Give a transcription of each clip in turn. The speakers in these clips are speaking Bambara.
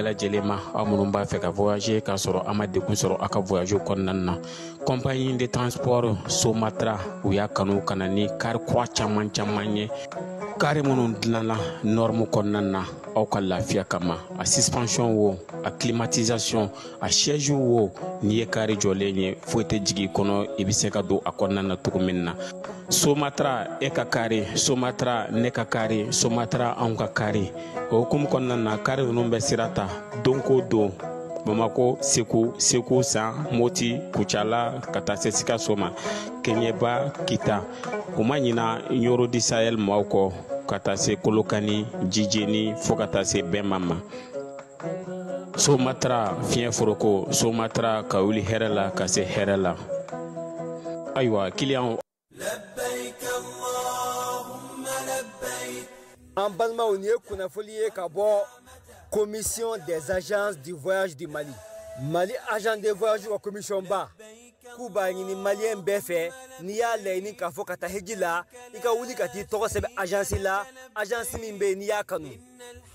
Lajɛlen ma, aw minnu b'a fɛ ka voyager k'a sɔrɔ a ma degun sɔrɔ a ka voyage kɔnɔna na, compagnie de transport Somatra, u y'a kanu ka na ni car kura caman caman ye, car minnu dilanna norme kɔnɔna na aw ka lafiya kama. A suspension wo, a climatisation, a siège wo, n'i ye car jɔlen ye, foyi tɛ jigin i kɔnɔ, i bɛ se ka don a kɔnɔna na cogo min na. Somatra, e ka car, Somatra, ne ka car, Somatra, anw ka car. O hukumu kɔnɔna na, car ninnu bɛ sira ta don ko don Bamako, Segu, Segu San, Moti, Kucala, ka taa se Sikaso ma, Kɛɲɛba, Kita. U ma ɲina Ɲoro di Sahel maaw kɔ, ka taa se Kolokani, Jijeni, fo ka taa se Bɛnma ma. Somatra, fiɲɛ foroko, Somatra, ka wuli hɛrɛ la ka se hɛrɛ la. Ayiwa, kiliyanw. An balimaw, nin ye kunnafoli ye ka bɔ Commission des agences du voyage du Mali. Mali agent de voyage ka commission ba k'u b'a ɲini maliyɛn bɛɛ fɛ, n'i y'a laɲini k'a fɔ ka taa hiji la, i ka wuli ka t'i tɔgɔ sɛbɛn agence la, agence min bɛ yen n'i y'a kanu.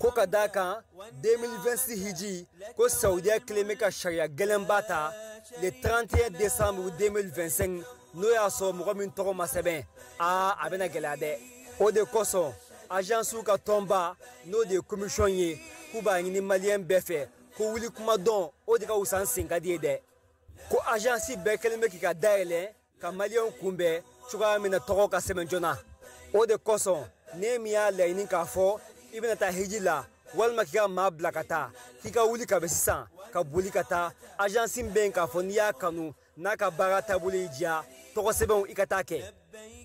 Ko ka d'a kan, 2026 hiji ko, Saudiya kelen bɛ ka sariya gɛlɛnba ta le 31 décembre 2025. N'o y'a sɔrɔ mɔgɔ min tɔgɔ ma sɛbɛn, aa, a bɛna gɛlɛya dɛ. O de kosɔn, agencew ka tɔnba, n'o de ye commission ye, k'u b'a ɲini maliyɛn bɛɛ fɛ ko wuli kuma dɔn, o de ka wusa n sen ka di ye dɛ. Ko agence bɛɛ kɛlen bɛ k'i ka dayɛlɛ ka maliyɛnw kunbɛn cogoya min na tɔgɔ ka sɛbɛn joona. O de kosɔn, ne min y'a laɲini k'a fɔ i bɛna taa hiji la walima k'i ka maa bila ka taa, k'i ka wuli ka bɛ sisan ka boli ka taa agence min bɛ yen k'a fɔ n'i y'a kanu, n'a ka baara taabolo y'i diya, tɔgɔ sɛbɛnw i ka taa kɛ.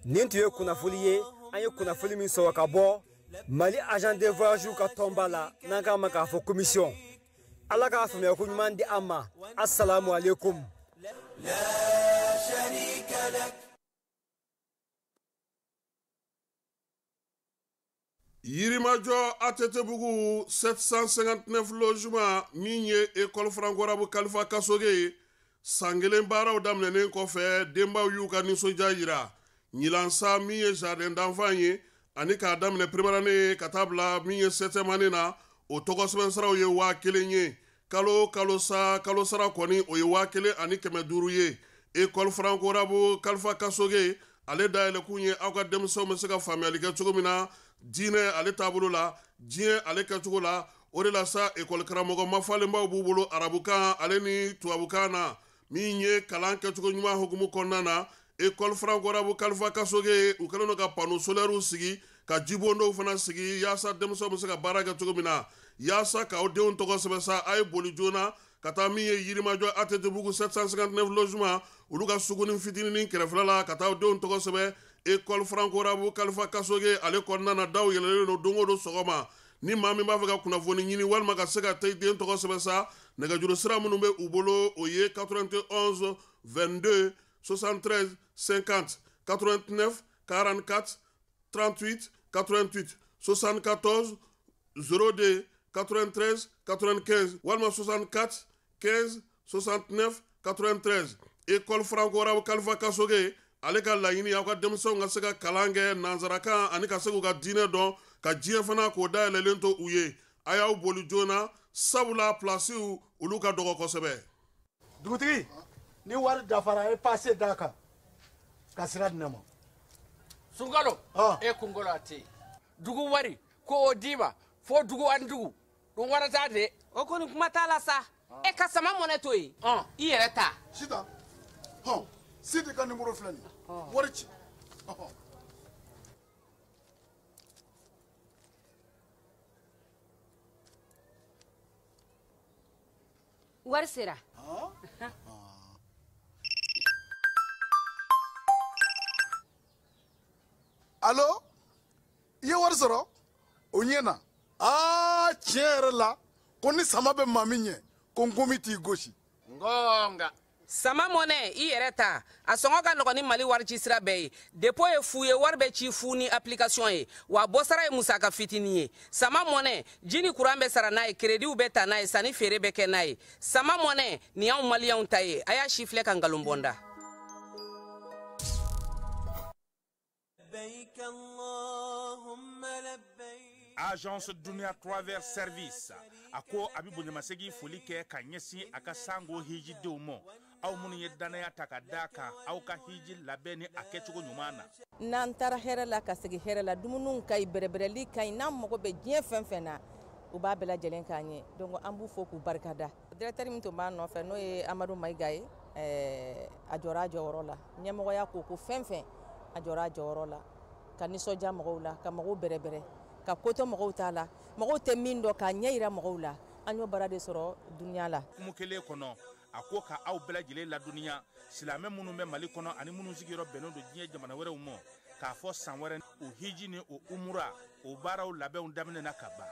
Nin tun ye kunnafoli ye, an ye kunnafoli min sɔrɔ ka bɔ Mali agent de voyage ka tɔnba la, n'an k'a ma k'a fɔ commission. Ala k'a faamuya ko ɲuman di an ma. Assalamu alaikum. لا شريك لك. Yirimajɔ ATT-bugu 759 logement, min ye école franco-arabe Kalifa Kasoge ye, san kelen baaraw daminɛnen kɔfɛ, denbaw y'u ka nisɔndiya yira. Ɲinan min ye jardin d'enfant ye, ani k'a daminɛ première année ka taa bila min ye septième année na, o tɔgɔ sɛbɛn saraw ye 1000 ye. Kalo kalo sa, kalo sara kɔni, o ye 1500 ye. École franco-arabe Kalifa Kasoge, ale dayɛlɛkun ye aw ka denmisɛnw bɛ se ka faamuyali kɛ cogo min na diinɛ ale taabolo la, diɲɛ ale kɛcogo la. O de la sa, ekɔli karamɔgɔ mafalenbaw b'u bolo arabukan ale ni tubabukan na. Min ye kalan kɛcogo ɲuman hukumu kɔnɔna na, école franco-arabe Kalifa Kasoge, u kɛlen don ka panneau solaires sigi, ka jibondow fana sigi, yaasa denmisɛnw bɛ se ka baara kɛ cogo min na. Yaasa k'aw denw tɔgɔ sɛbɛn sa, a ye boli joona ka taa min ye Yirimajɔ ATT-bugu 759 logement, olu ka suguni fitininin kɛrɛfɛla la, ka taa aw denw tɔgɔ sɛbɛn école franco-arabe Kalifa Kasoge ale kɔnɔna na. Daw yɛlɛlen don don o don sɔgɔma. Ni maa min b'a fɛ ka kunnafoni ɲini walima ka se ka taa i den tɔgɔ sɛbɛn sa, nɛgɛjuru sira minnu bɛ u bolo, o ye 91 22 73 50, 89 44 38 88, 74 02 93 95 walima 64 15 69 93. École franco-arabe Kalifa Kasoge ale ka laɲini, aw ka denmisɛnw ka se ka kalan kɛ nansarakan ani ka se k'u ka diinɛ dɔn, ka diɲɛ fana k'o dayɛlɛlen to u ye. A y'aw boli joona, sabula pilasiw olu ka dɔgɔ kosɛbɛ. Dugutigi, ni wari dafara, e passe d'a kan ka sira di ne ma. Sunkalo, e kunkolo a tɛ yen. Dugu wari ko o d'i ma fo dugu ani dugu dun wara t'a de. O kɔni, kuma t'a la sa. E ka sama mɔnɛ to yen, i yɛrɛ ta. Sitan, hɔn, Sidi ka nimoro filɛ nin ye, wari ci. Ɔhɔn. Wari sera. Han? Alo, i ye wari sɔrɔ o ɲɛ na. Aa, tiɲɛ yɛrɛ la, ko ni sama bɛ maa min ɲɛ, ko nkomi t'i gosi. Ngonga. Sama mɔnɛ i yɛrɛ ta, a sɔngɔ ka nɔgɔn ni Mali wari ci sira bɛɛ ye. Dépôt ye fu ye, wari bɛ ci fu ni application ye, wa bɔsara ye musaka fitinin ye. Sama mɔnɛ, ji ni kuran bɛ sara n'a ye, créditw bɛ ta n'a ye, sanni feere bɛ kɛ n'a ye. Sama mɔnɛ, nin y'anw maliyɛnw ta ye, a y'a si filɛ ka nkalon bɔ n da. Agence Dunia Travel Service a ko a bɛ bonyamasegin foli kɛ ka ɲɛsin a ka sango hijidenw ma, aw minnu ye danaya ta ka d'a kan aw ka hiji labɛn ni a kɛcogo ɲuman na. N'an taara hɛrɛ la ka segin hɛrɛ la, dumuniw ka ɲi, bɛrɛbɛrɛli ka ɲi, n'an mago bɛ diɲɛ fɛn fɛn na, u b'a bɛɛ lajɛlen k'an ye. Donc an b'u fo k'u barikada. Directeur min tun b'an nɔfɛ, n'o ye Amadu Mayiga ye, a jɔra a jɔyɔrɔ la. Ɲɛmɔgɔya ko ko fɛn fɛn, a jɔra a jɔyɔrɔ la, ka nisɔndiya mɔgɔw la, ka mɔgɔw bɛrɛbɛrɛ, ka ko to mɔgɔw t'a la, mɔgɔw tɛ min dɔn k'a ɲɛ yira mɔgɔw la. An y'o baara de sɔrɔ dunuya la. Hukumu kelen kɔnɔ, a ko ka aw bɛɛ lajɛlen ladɔnniya, silamɛ minnu bɛ Mali kɔnɔ ani minnu sigiyɔrɔ bɛnnen don diɲɛ jamana wɛrɛw ma, k'a fɔ san wɛrɛ o hiji ni o umura o baaraw labɛnw daminɛna ka ban.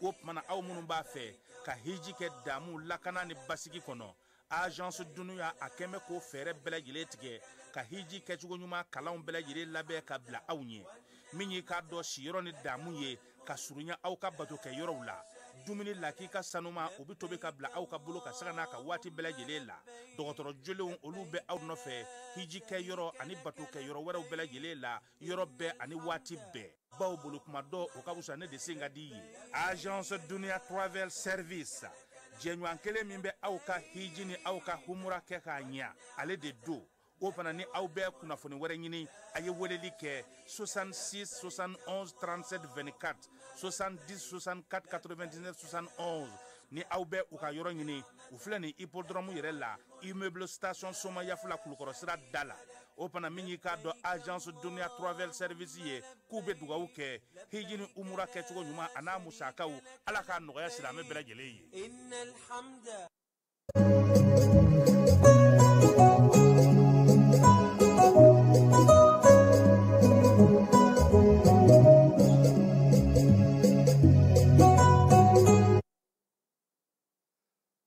O tuma na, aw minnu b'a fɛ ka hiji kɛ damu, lakana ni basigi kɔnɔ, Agence Dunuya a kɛn bɛ k'o fɛɛrɛ bɛɛ lajɛlen tigɛ ka hiji kɛcogo ɲuman kalanw bɛɛ lajɛlen labɛn ka bila aw ɲɛ. Min y'i k'a dɔn siyɔrɔ ni damu ye ka surunya aw ka bato kɛ yɔrɔw la, dumuni lakika sanuma o bɛ tobi ka bila aw ka bolo ka saga n'a ka waati bɛɛ lajɛlen la. Dɔgɔtɔrɔ jolenw olu bɛ aw nɔfɛ hiji kɛ yɔrɔ ani bato kɛ yɔrɔ wɛrɛw bɛɛ lajɛlen la, yɔrɔ bɛɛ ani waati bɛɛ, baw bolo kuma dɔ o ka fisa ne de sen ka di ye. Agence Dunuya Travel Service, jɛɲɔgɔn kelen min bɛ aw ka hiji ni aw ka humura kɛ k'a ɲɛ, ale de don. O fana ni aw bɛ kunnafoni wɛrɛ ɲini, a ye weleli kɛ 66 71 37 24, 70 64 99 71. Ni aw bɛ u ka yɔrɔ ɲini, u filɛ nin hippodrome yɛrɛ la, immeuble station Somayafula, Kulukɔrɔ sira da la. O fana min y'i k'a dɔn Agence Dunuya Travel Service ye, k'u bɛ dugawu kɛ hiji ni umura kɛcogo ɲuman a n'a musakaw, Ala k'a nɔgɔya silamɛ bɛɛ lajɛlen ye.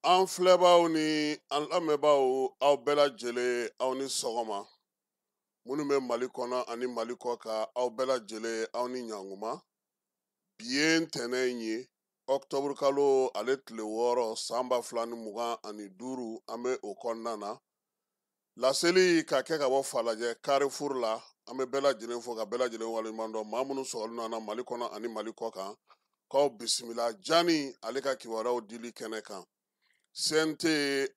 An filɛbaaw ni an lamɛnbaaw, aw bɛɛ lajɛlen, aw ni sɔgɔma. Minnu bɛ Mali kɔnɔ ani Mali kɔ kan, aw bɛɛ lajɛlen, aw ni ɲankuma. Bi ye ntɛnɛn ye, ɔkutɔburu kalo ale tile 6, san 2025, an bɛ o kɔnɔna na. Laseli ka kɛ ka bɔ Falajɛ Carrefour la. An bɛ bɛɛ lajɛlen fo ka bɛɛ lajɛlen waleɲuman dɔn. Maa minnu sɔgɔlen don an na Mali kɔnɔ ani Mali kɔ kan, k'aw bisimila Jani ale ka kibaruyaw dili kɛnɛ kan. CNT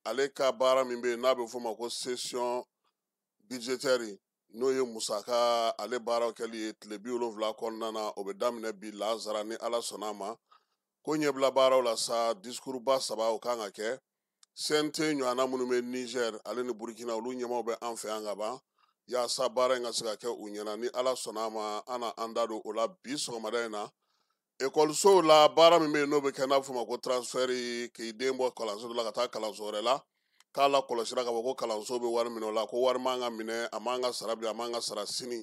ale ka baara min bɛ yen n'a bɛ f'o ma ko session budgétaire, n'o ye musaka ale baaraw kɛli ye tile 70 kɔnɔna na, o bɛ daminɛ bi lazara ni Ala sɔnna a ma. Ko ɲɛbila baaraw la sa, discours ba saba o kan ka kɛ. CNT ɲɔgɔnna minnu bɛ Niger ale ni Burkina, olu ɲɛmaaw bɛ an fɛ yan ka ban, yaasa baara in ka se ka kɛ u ɲɛna. Ni Ala sɔnna a ma, an na an da don o la bi sɔgɔmada in na. Ekɔlisow la baara min bɛ yen n'o bɛ kɛ n'a bɛ f'o ma ko transfert, k'i den bɔ kalanso dɔ la ka taa kalanso wɛrɛ la, k'a la kɔlɔsira k'a fɔ ko kalanso bɛ wari minɛ o la, ko wari man ka minɛ, a man ka sara bi, a man ka sara sini.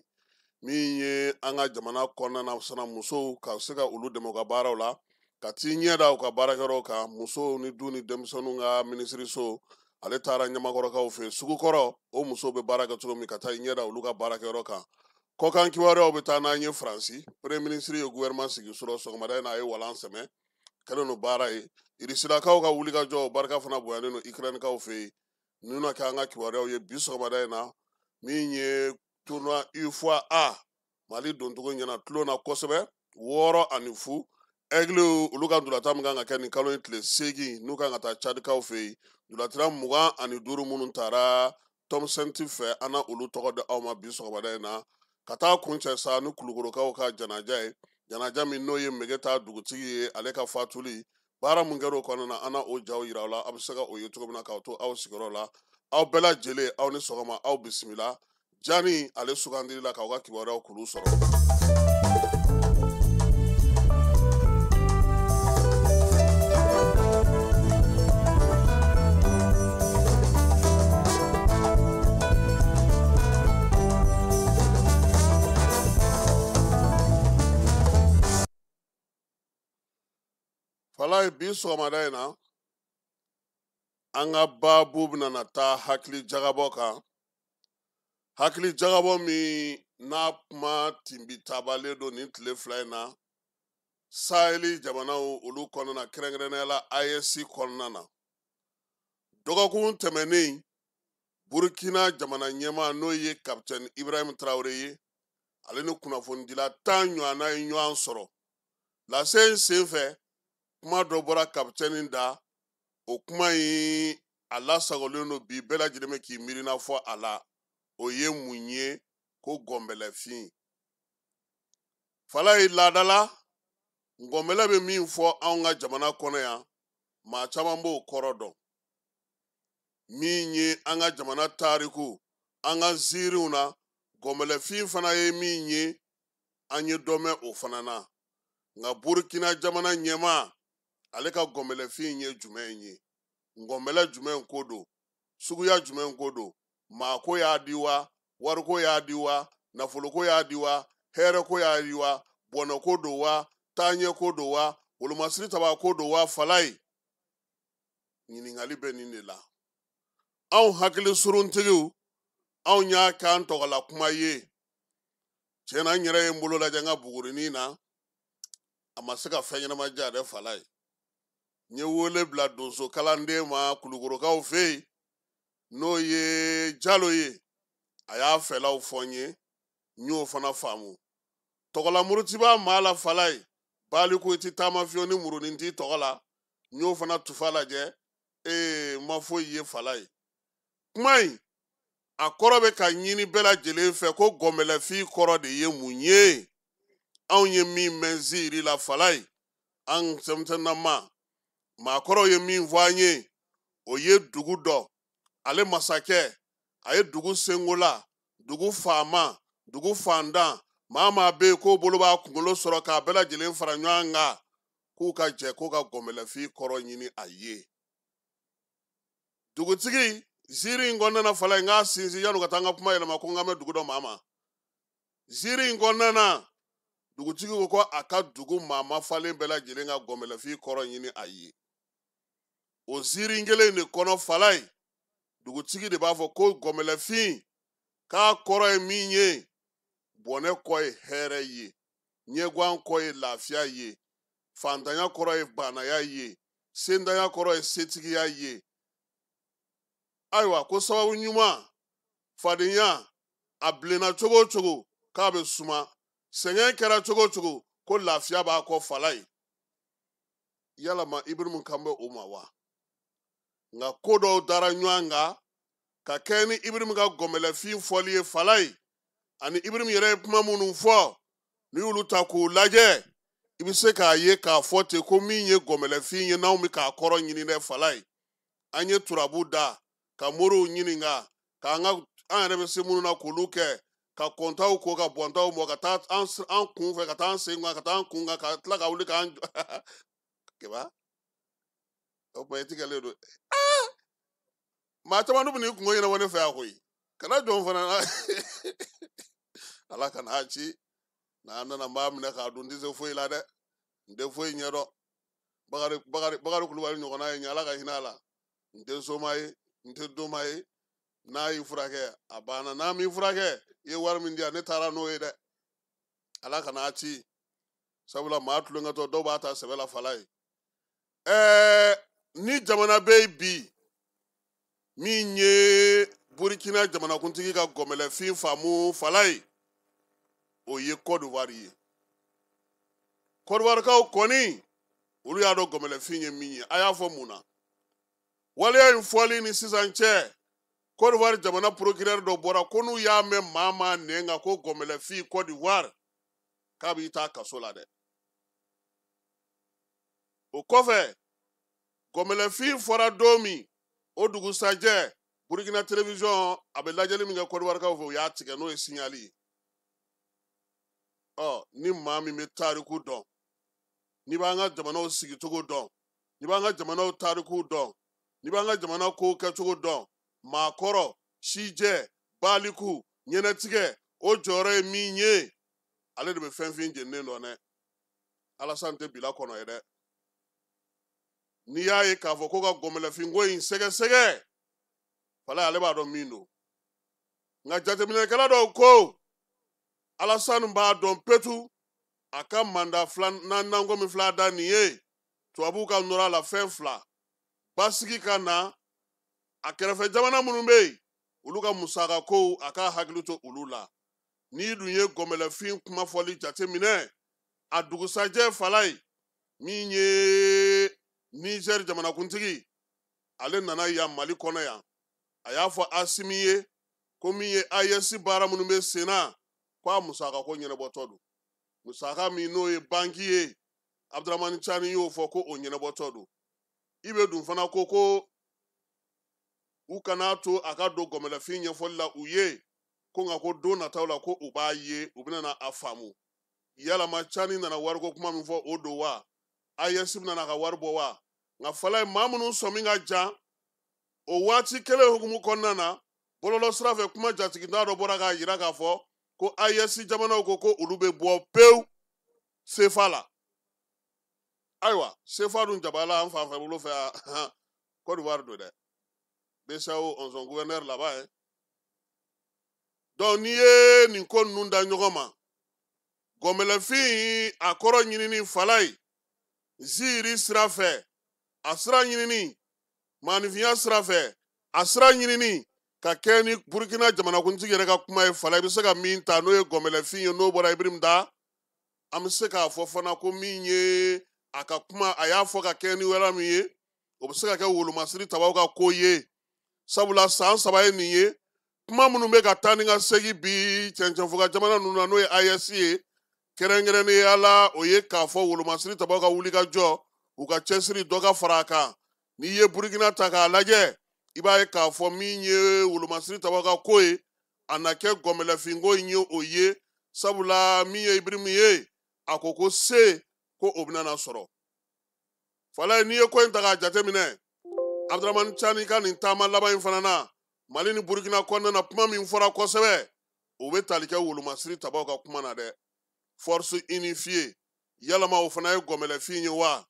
Min ye an ka jamana kɔnɔna na fana, musow ka se ka olu dɛmɛ u ka baaraw la, ka t'i ɲɛ da u ka baarakɛyɔrɔw kan. Musow ni du ni denmisɛnninw ka minisiriso ale taara Ɲamakɔrɔkaw fɛ yen, sugukɔrɔ, o musow bɛ baara kɛ cogo min, ka taa i ɲɛ da olu ka baarakɛyɔrɔ kan. Kɔkan kibaruyaw bɛ taa n'an ye Faransi. Premier ministre ye gouvernement sigi surɔ sɔgɔmada in na, a ye walan sɛmɛ kɛlen don baara ye. Irisilakaw ka wulikajɔ barika fana bonyalen don Ukrainekaw fɛ yen. Ninnu na kɛ an ka kibaruyaw ye bi sɔgɔmada in na. Min ye tournoi UFOA A, Mali doncogo ɲɛna tulon na kosɛbɛ, 6-0. Aigle olu ka ntolantan min kan ka kɛ nin kalo in tile 8, n'u kan ka taa Tchadikaw fɛ yen, ntolantila 25 minnu taara Tom Saintfiet fɛ, an na olu tɔgɔ di aw ma bi sɔgɔmada in na. Ka taa kuncɛ sa ni Kulukorokaw ka janaja ye, janaja min n'o ye Megeta dugutigi ye, ale ka fatuli baara mun kɛra o kɔnɔna na, an na o jaw yira aw la, aw bɛ se ka o ye cogo min na k'aw to aw sigiyɔrɔ la. Aw bɛɛ lajɛlen, aw ni sɔgɔma, aw bisimila Jani ale sugandili la k'aw ka kibaruyaw kulu sɔrɔ. Falaye, bi sɔgɔmada in na, an ka baabu bɛna na taa hakili jagabɔ kan, hakili jagabɔ min n'a kuma tinbi tabalen don nin tile 2 in na Saheli jamanaw olu kɔnɔna na, kɛrɛnkɛrɛnnenya la AES kɔnɔna na. Dɔgɔkun tɛmɛnen, Burkina jamana ɲɛmaa, n'o ye Capitaine Ibrahim Traoré ye, ale ni kunnafonidila 10 ɲɔgɔnna ye ɲɔgɔn sɔrɔ. Lase in senfɛ, kuma dɔ bɔra Capitaine da. O kuma in, a lasagolen don bi, bɛɛ lajɛlen bɛ k'i miirina fɔ a la. O ye mun ye? Ko gɔnbɛlɛfin. Falaye, laada la, ngɔnbɛlɛ bɛ min fɔ anw ka jamana kɔnɔ yan, maa caman b'o kɔrɔ dɔn. Min ye an ka jamana tariku, an ka ziiriw na, gɔnbɛlɛfin fana ye min ye, an ye dɔ mɛn o fana na. Nka Burkina jamana ɲɛmaa, ale ka gɔnbɛlɛfin ye jumɛn ye? Ngɔnbɛlɛ jumɛn ko don? Suguya jumɛn ko don? Maako y'a di wa? Wariko y'a di wa? Nafoloko y'a di wa? Hɛrɛko y'a di wa? Bɔnɛko don wa? Taaɲɛko don wa? Wolomasiri tabako don wa? Falaye, ɲininkali bɛ nin de la. Anw hakili suruntigiw, anw y'a k'an tɔgɔla kuma ye. Tiɲɛ na, n yɛrɛ ye n bolo lajɛ n ka bugurinin na, a ma se ka fɛn ɲɛnama diya dɛ. Falaye, n ye wele bila donso kalanden ma Kulukorokaw fɛ yen, n'o ye Jalo ye. A y'a fɛlaw fɔ n ye, n y'o fana faamu. Tɔgɔla murutiba maa la, Falaye, baliku i ti taama fiyewu ni murunin t'i tɔgɔ la. N y'o fana tufa lajɛ, ee, n ma foyi ye. Falaye, kuma in a kɔrɔ bɛ ka ɲini bɛɛ lajɛlen fɛ, ko gɔnbɛlɛfin kɔrɔ de ye mun ye? Anw ye min mɛn ziiri la, Falaye, an sɛmisɛnnama maakɔrɔw ye min fɔ an ye, o ye dugu dɔ, ale masakɛ, a ye dugu senkola, dugu faama, dugu fandan, maa maa bɛ yen k'o bolo b'a kunkolo sɔrɔ k'a bɛɛ lajɛlen fara ɲɔgɔn kan, k'u ka jɛ k'u ka gɔnbɛlɛfin kɔrɔ ɲini a ye. Dugutigi ziiri in kɔnɔna na, Falaye, n k'a sinsin yanni ka taa n ka kuma yɛlɛma ko n ka mɛn dugu dɔ maa ma. Ziiri in kɔnɔna na, dugutigi ko ko a ka dugu maa mafalen bɛɛ lajɛlen ka gɔnbɛlɛfin kɔrɔ ɲini a ye. O ziiri kelen de kɔnɔ, Falaye, dugutigi de b'a fɔ ko gɔnbɛlɛfin k'a kɔrɔ ye min ye: bɔnɛ kɔ ye hɛrɛ ye, ɲɛguwan kɔ ye lafiya ye, fantanya kɔrɔ ye banaya ye, sentanya kɔrɔ ye setigiya ye. Ayiwa, ko sababu ɲuman, fadenya a bilenna cogo o cogo, k'a bɛ suma, sɛgɛn kɛra cogo o cogo, ko lafiya b'a kɔ. Falaye, yalama Ibirimu kan bɛ o ma wa? Nka ko dɔw dara ɲɔgɔn kan ka kɛ ni Ibirimu ka gɔnbɛlɛfin fɔli ye. Falaye, ani Ibirimu yɛrɛ ye kuma minnu fɔ, n'i y'olu ta k'u lajɛ, i bɛ se k'a ye k'a fɔ ten ko min ye gɔnbɛlɛfin ye, n'anw bɛ k'a kɔrɔ ɲini dɛ. Falaye, an ye turabu da ka moriw ɲininka, k'an ka an yɛrɛ bɛ se minnu na k'olu kɛ, ka kɔntaw ko, ka bɔntaw mɔ, ka taa an kun fɛ, ka taa an sen kan, ka taa an kun kan, ka tila ka wuli k'an jɔ. Keba, o tuma i tigɛlen don. Maa caman dun bɛ n'i kungo ɲɛnabɔ ne fɛ yan koyi. Kana jɔn fana na, Ala kana ci n'a nana n b'a minɛ k'a dun. N tɛ se foyi la dɛ, n tɛ foyi ɲɛdɔn. Bakari, Bakari, Bakari Kulubali ɲɔgɔnna ye ɲɛ, Ala ka hinɛ a la. N tɛ soma ye, n tɛ doma ye. N'a y'i furakɛ, a banna. N'a m'i furakɛ, i ye wari min di yan, ne taara n'o ye dɛ. Ala kana ci, sabula maa tulonkɛtɔ dɔw b'a ta sɛbɛ la. Falaye, ni jamana bɛ yen bi min ye Burkina jamanakuntigi ka gɔnbɛlɛfin faamu, Falaye, o ye Côte d'Ivoire ye. Côte d'Ivoirekaw kɔni, olu y'a dɔn gɔnbɛlɛfin ye min ye. A y'a fɔ mun na? Waleya in fɔli ni sisan cɛ, Côte d'Ivoire jamana procureur dɔ bɔra ko n'u y'a mɛn maa maa nɛn kan ko gɔnbɛlɛfin Côte d'Ivoire, k'a b'i taa kaso la dɛ. O kɔfɛ, gɔnbɛlɛfin fɔra don min, o dugusajɛ, Burkina télévision a bɛ lajɛli min kɛ Côte d'Ivoirekaw fɛ, u y'a tigɛ, n'o ye signal ye. Ɔ, ni maa min bɛ tariku dɔn, n'i b'an ka jamanaw sigicogo dɔn, n'i b'an ka jamanaw tarikuw dɔn, n'i b'an ka jamana kow kɛcogo dɔn, maakɔrɔ, sijɛ, baliku, ɲɛnɛtigɛ, o jɔyɔrɔ ye min ye, ale de bɛ fɛn fin jeninen dɔn dɛ. Alasan tɛ bila kɔnɔ ye dɛ. N'i y'a ye k'a fɔ ko ka gɔnbɛlɛfinko in sɛgɛsɛgɛ, Falaye ale b'a dɔn min don. Nka jateminɛkɛla dɔw ko Alasani b'a dɔn petu a ka manda naaninan ko min filɛ a da nin ye, tubabuw ka nɔrɔ a la fɛn fila, basigi ka na a kɛrɛfɛ jamana minnu bɛ yen, olu ka musaka kow a k'a hakili to olu la. N'i dun ye gɔnbɛlɛfin kuma fɔli jateminɛ, a dugusajɛ Falaye min ye Niger jamanakuntigi, ale nana yan Mali kɔnɔ yan, a y'a fɔ Asimi ye ko min ye AES baara minnu bɛ sen na, ko a musaka ko ɲɛnabɔtɔ don. Musaka min n'o ye banki ye, Abdramani Cani y'o fɔ ko o ɲɛnabɔtɔ don. I bɛ dun fana ko ko u kana to a ka don gɔnbɛlɛfin ɲɛfɔli la u ye, ko nka ko don nataw la ko u b'a ye, u bɛna a faamu. Yalama Cani nana wariko kuma min fɔ o don wa? AES bɛna a ka wari bɔ wa? Nka Falaye, maa minnu sɔmi ka jan o waati kelen hukumu kɔnɔna na, bɔlɔlɔ sira fɛ kuma jatiginda dɔ bɔra k'a yira k'a fɔ ko AES jamanaw ko ko olu bɛ bɔ pewu CFA la. Ayiwa, CFA dun jabala an fan fɛ bolo fɛ Côte d'Ivoire don dɛ. BCEAO on son gouverneur là-bas hein. Donc n'i ye nin ko ninnu da ɲɔgɔn ma, gɔnbɛlɛfin a kɔrɔ ɲinini Falaye ziiri sira fɛ, a sira ɲinini maanifinya sira fɛ, a sira ɲinini ka kɛ ni Burukina jamanakuntigi yɛrɛ ka kuma ye Falaye, i bɛ se ka min ta n'o ye gɔnbɛlɛfin ye, n'o bɔra Ibrahim da, an bɛ se k'a fɔ fana ko min ye a ka kuma, a y'a fɔ ka kɛ ni wɛrɛ min ye, o bɛ se ka kɛ wolomasiri tabaw ka ko ye. Sabula san 3 ye nin ye, kuma minnu bɛ ka taa ni ka segin bi cɛncɛnfuga jamana ninnu na, n'o ye AES ye, kɛrɛnkɛrɛnnenya la o ye k'a fɔ wolomasiri tabaw ka wuli ka jɔ, u ka cɛsiri dɔ ka fara a kan. N'i ye Burukina ta k'a lajɛ, i b'a ye k'a fɔ min ye wolomasiri tabaw ka ko ye, a na kɛ gɔnbɛlɛfinko in ye o ye. Sabula min ye Ibrahim ye, a ko ko se ko o bɛna na sɔrɔ. Falaye, n'i ye ko in ta k'a jateminɛ, Abdramani Cani ka nin taama laban in fana na, Mali ni Burukina kɔnɔna na, kuma min fɔra kosɛbɛ, o bɛ tali kɛ wolomasiri tabaw ka kuma na dɛ. Force unifiée, yalama o fana ye gɔnbɛlɛfin ye wa?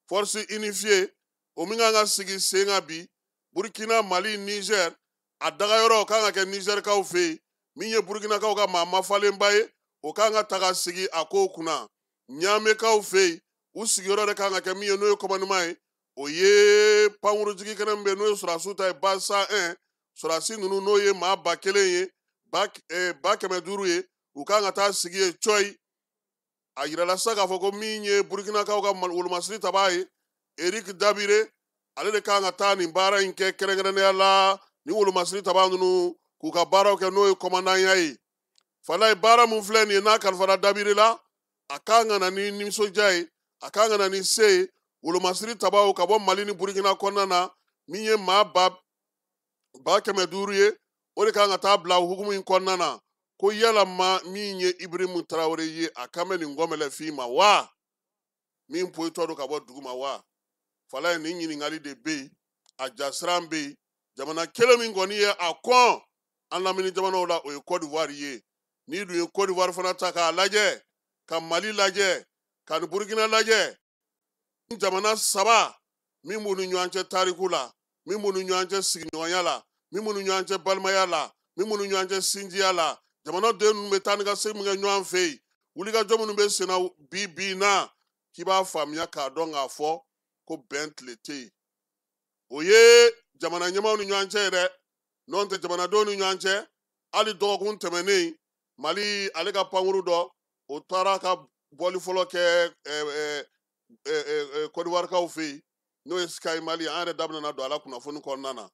Force unifiée, o min kan ka sigi sen kan bi, Burukina, Mali, Niger, a dagayɔrɔ kan ka kɛ Nizɛrikaw fɛ yen, min ye Burukinakaw ka maa mafalenba ye, o kan ka taga sigi a kow kunna. Ɲamekaw fɛ yen, u sigiyɔrɔ de kan ka kɛ min ye, n'o ye commandement ye, o ye pankurujigi kɛnɛ min bɛ yen, n'o ye sɔrɔdasiw ta ye, base 101, sɔrɔdasi ninnu n'o ye maa 1000 ye, 500 ye, u kan ka taa sigi yen cɔyi. A yirala sisan k'a fɔ ko min ye Burukinakaw ka wolomasiri tabaa ye, Eric Dabire, ale de kan ka taa nin baara in kɛ kɛrɛnkɛrɛnnenya la, ni wolomasiri tabaa ninnu k'u ka baaraw kɛ, n'o ye kɔmandanya ye. Falaye, baara min filɛ nin ye, n'a kalifara Dabire la, a kan ka na ni nisɔndiya ye, a kan ka na ni se ye, wolomasiri tabaw ka bɔ Mali ni Burukina kɔnɔna na, min ye maa 500 ye, o de kan ka taa bila hukumu in kɔnɔna na. Ko yalama min ye Ibrahim Traoré ye, a kan bɛ nin gɔnbɛlɛfin ma wa? Min poyitɔ don ka bɔ dugu ma wa? Falaye, nin ɲininkali de bɛ yen, a jasiran bɛ yen. Jamana kelen min kɔni ye a kɔn an lamini jamanaw la, o ye Côte d'Ivoire ye. N'i dun ye Côte d'Ivoire fana ta k'a lajɛ, ka Mali lajɛ, ka ni Burukina lajɛ, jamana 3 min b'u ni ɲɔgɔn cɛ tariku la, min b'u ni ɲɔgɔn cɛ sigiɲɔgɔnya la, min b'u ni ɲɔgɔn cɛ balimaya la, min b'u ni ɲɔgɔn cɛ sinjiya la, jamana den ninnu bɛ taa ni ka segin min kɛ ɲɔgɔn fɛ yen, wulikajɔ minnu bɛ sen na bi bi in na, k'i b'a faamuya k'a dɔn k'a fɔ ko bɛn tile tɛ yen. O ye jamana ɲɛmaaw ni ɲɔgɔn cɛ ye dɛ, n'o tɛ jamanadenw ni ɲɔgɔn cɛ. Hali dɔgɔkun tɛmɛnen, Mali ale ka pankuru dɔ, o taara ka bɔli fɔlɔ kɛ Côte d'Ivoirekaw fɛ yen, n'o ye Sky Mali, an yɛrɛ da bɛna don a la kunnafoni kɔnɔna na.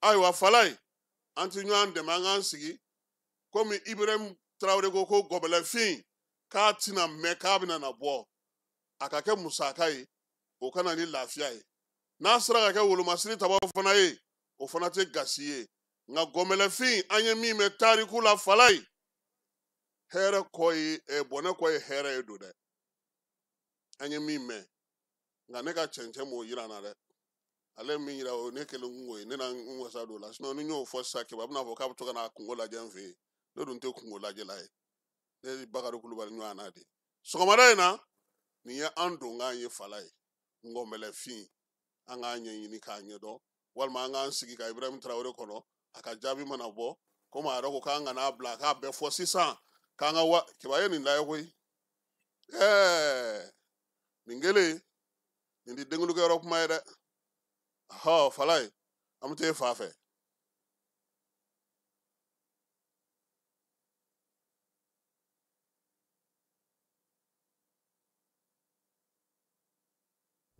Ayiwa Falaye, an ti ɲɔgɔn dɛmɛ, an k'an sigi komi Ibrahim Traoré ko ko gɔbɛlɛfin k'a tɛna mɛn k'a bɛna na bɔ, a ka kɛ musaka ye, o ka na ni lafiya ye. N'a sera ka kɛ wolomasiri tabaw fana ye, o fana tɛ gasi ye. Nka gɔnbɛlɛfin, an ye min mɛn tariku la Falaye, hɛrɛ kɔ ye, bɔnɛ kɔ ye hɛrɛ ye don dɛ. An ye min mɛn, nka ne ka cɛncɛn m'o yira n na dɛ. Ale ye min yira, o ye ne kelen kungo ye, ne na n wasa don o la. Sinon ni n y'o fɔ sisan, Keba bɛna fɔ k'a bɛ to ka na kungo lajɛ n fɛ yen. Ne dun tɛ kungo lajɛla ye. Ne ye Bakari Kulubali ɲɔgɔn na de. Sɔgɔmada in na, nin ye an donkan ye Falaye, ngɔnbɛlɛfin. An k'a ɲɛɲini k'a ɲɛdɔn, walima an k'an sigi ka Ibrahim Traoré kɔnɔ, a ka jaabi mana bɔ, komi a yɛrɛ ko k'an kana bila k'a bɛɛ fɔ sisan, k'an ka wa kiba ye nin lajɛ koyi. Nin kelen nin ti denkulikɛyɔrɔ kuma ye dɛ. Hɔ Falaye, an bɛ t'e fa fɛ.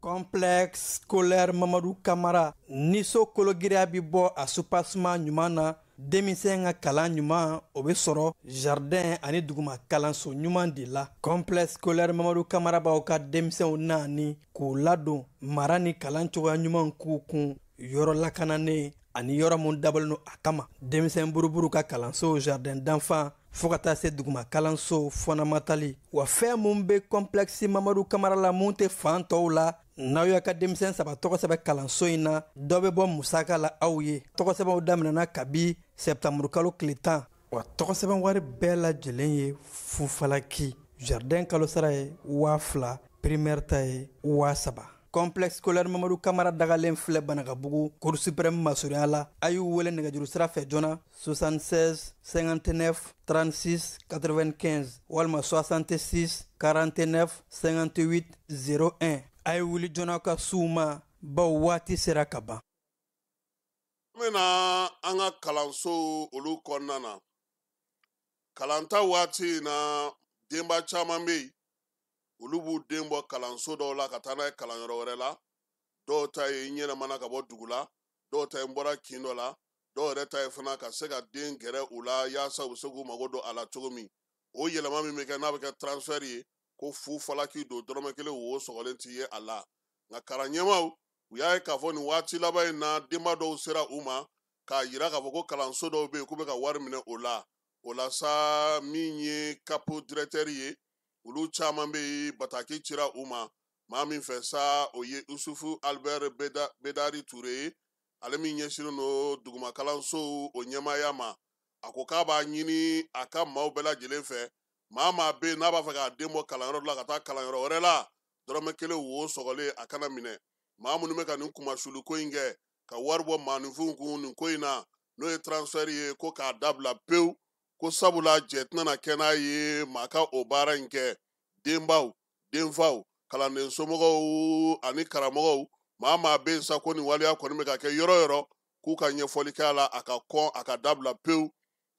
Complexe scolaire Mamadou Kamara ni so kologiriya bi bɔ a soubassement ɲuman na, denmisɛn ka kalan ɲuman o bɛ sɔrɔ jardin ani duguma kalanso ɲuman de la. Complexe scolaire Mamadou Kamara b'aw ka denmisɛnw naani k'u ladon mara ni kalan cogoya ɲuman k'u kun yɔrɔ lakananen ani yɔrɔ mun dabɔlen don a kama. Denmisɛn buruburu ka kalanso jardin d'enfants fo ka taa se duguma kalanso fondamental. Wa fɛn mun bɛ complexe Mamadou Kamara la mun tɛ fan tɔw la, n'aw y'a ka denmisɛn 3 tɔgɔ sɛbɛn kalanso in na, dɔ bɛ bɔ musaka la aw ye. Tɔgɔ sɛbɛnw daminɛna kabi septembre kalo tile 10. Wa tɔgɔ sɛbɛn wari bɛɛ lajɛlen ye fufalaki. Jardin kalo sara ye 2000, primaire ta ye 3000. Complexe scolaire Mamadou Kamara dagalen filɛ Banakabugu, Cour suprême masurunya la. A y'u wele nɛgɛjuru sira fɛ joona 76 59 36 95 walima 66 49 58 01. A ye wuli joona ka s'u ma, bawo waati sera ka ban. An bɛna an ka kalansow olu kɔnɔna na. Kalanta waati in na, denba caman bɛ yen, olu b'u den bɔ kalanso dɔw la ka taa n'a ye kalanyɔrɔ wɛrɛ la. Dɔw ta ye n yɛlɛmana ka bɔ dugu la, dɔw ta ye n bɔra kin dɔ la, dɔw yɛrɛ ta ye fana ka se ka den gɛrɛ u la yaasa u bɛ se k'u mago don a la cogo min. O yɛlɛma min bɛ kɛ n'a bɛ kɛ transfert ye, ko fu falaki don, dɔrɔmɛ kelen wo sɔgɔlen t'i ye a la. Nka kalan ɲɛmaaw u y'a ye k'a fɔ nin waati laban in na, denba dɔw sera u ma k'a yira k'a fɔ ko kalanso dɔw bɛ yen k'u bɛ ka wari minɛ o la. O la sa, min ye CAP directeur ye, olu caman bɛ yen, bataki cira u ma. Maa min fɛ sa, o ye Yusufu Albert Bedari Ture ye, ale min ɲɛsinnen don duguma kalansow o ɲɛmaaya ma. A ko k'a b'a ɲini a ka maaw bɛɛ lajɛlen fɛ, maa maa bɛ yen n'a b'a fɛ k'a den bɔ kalanyɔrɔ dɔ la ka taa kalanyɔrɔ wɛrɛ la, dɔrɔmɛ kelen wo sɔgɔlen a kana minɛ. Maa minnu bɛ ka nin kumasuli ko in kɛ ka wari bɔ maaninfinw kun nin ko in na, n'o ye transfert ye, ko k'a dabila pewu, ko sabula jɛ tɛna kɛ n'a ye maa ka o baara in kɛ. Denbaw, denfaw, kalanden somɔgɔw ani karamɔgɔw, maa maa bɛ yen sa ko nin waleya kɔni bɛ ka kɛ yɔrɔ yɔrɔ, k'u ka ɲɛfɔli kɛ a la, a ka kɔn, a ka dabila pewu,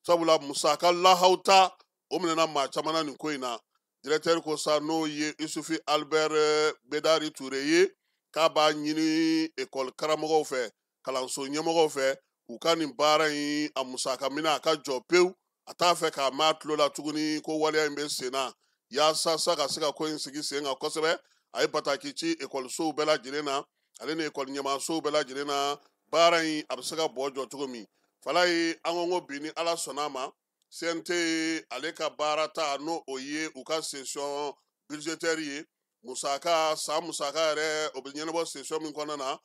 sabula musaka lahaw ta o minɛna maa caman na nin ko in na. Directeur ko sa, n'o ye Yusufi Albert Bedari Ture ye, k'a b'a ɲini ekɔli karamɔgɔw fɛ, kalanso ɲɛmɔgɔw fɛ, u ka nin baara in a musaka minɛ a ka jɔ pewu. A t'a fɛ k'a mɛn a tulo la tuguni ko waleya in bɛ sen na, yaasa sa ka se ka ko in sigi sen kan kosɛbɛ. A ye bataki ci ekɔlisow bɛɛ lajɛlen na, ale ni ekɔli ɲɛmaasow bɛɛ lajɛlen na, baara in a bɛ se ka bɔ jɔ cogo min. Falaye, an ko bi ni Ala sɔnna a ma, CNT ale ka baara ta, n'o o ye u ka session budgétaire ye, musaka san musaka yɛrɛ o bɛ ɲɛnabɔ session min kɔnɔna na,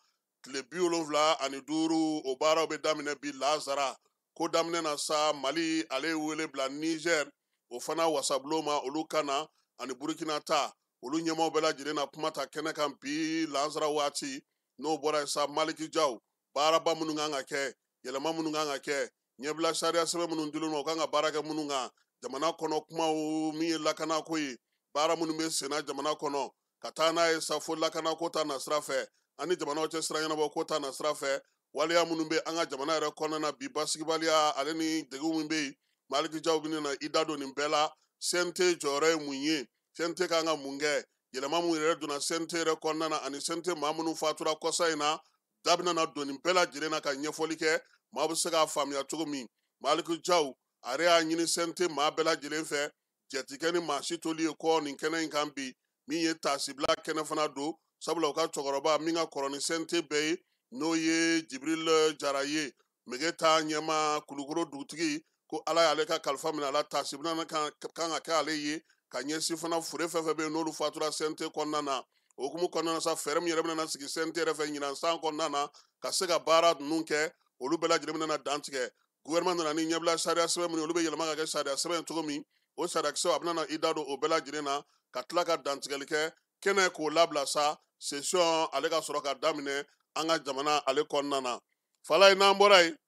tile 75 o baaraw bɛ daminɛ bi lazara. Ko daminɛ na sa, Mali ale ye wele bila Niger o fana wasabulon ma, olu ka na, ani Burukina ta, olu ɲɛmaaw bɛɛ lajɛlen na kuma ta kɛnɛ kan bi lazara waati. N'o bɔra yen sa, Maliki Jaw, baaraba minnu kan ka kɛ, yɛlɛma minnu kan ka kɛ, ɲɛbila sariya sɛbɛn minnu dilen ma, u kan ka baara kɛ minnu kan, jamana kɔnɔ kumaw min ye lakanako ye, baara minnu bɛ senna jamana kɔnɔ, ka taa n'a ye sa fo lakanako ta nasira fɛ, ani jamanaw cɛ sira ɲɛnabɔ ko ta nasira fɛ, waleya minnu bɛ an ka jamana yɛrɛ kɔnɔna na bi, basigibaliya ale ni degun min bɛ yen, Maliki Jaw bɛ na i da don nin bɛɛ la. CNT jɔyɔrɔ ye mun ye, CNT kan ka mun kɛ, yɛlɛma mun yɛrɛ donna CNT yɛrɛ kɔnɔna na, ani CNT maa minnu fatura kɔsa in na, da bɛna na don nin bɛɛ lajɛlen na ka ɲɛfɔli kɛ, maa bɛ se k'a faamuya cogo min. Maliki Jaw a yɛrɛ y'a ɲini CNT maa bɛɛ lajɛlen fɛ, jɛtikɛ ni maa si toli ye kɔ nin kɛnɛ in kan bi, min ye taasibila kɛnɛ fana don, sabula u ka cɛkɔrɔba min ka kɔrɔ ni CNT bɛɛ ye, n'o ye Jibril Jara ye, mege ta ɲɛma Kulukoro dugutigi, ko Ala y'ale ka kalifa minɛ a la, taasibila kan ka kɛ ale ye, ka ɲɛsin fana fure fɛn fɛn bɛ yen n'olu fatura CNT kɔnɔna na. O hukumu kɔnɔna na sa, fɛɛrɛ min yɛrɛ bɛna sigi CNT yɛrɛ fɛ ɲinan san kɔnɔna na, ka se ka baara ninnu kɛ, olu bɛɛ lajɛlen bɛna dantigɛ. Gouvernement nana ni ɲɛbila sariya sɛbɛn min ye, olu bɛ yɛlɛma ka kɛ sariya sɛbɛn ye cogo min, o sariyakisɛw a bɛna na i da don o bɛɛ lajɛlen na, ka tila ka dantigɛli kɛ kɛnɛ k'o labila sa. session ale ka sɔrɔ ka daminɛ an ka jamana ale kɔnɔna na. Falaye, n'an bɔra yen,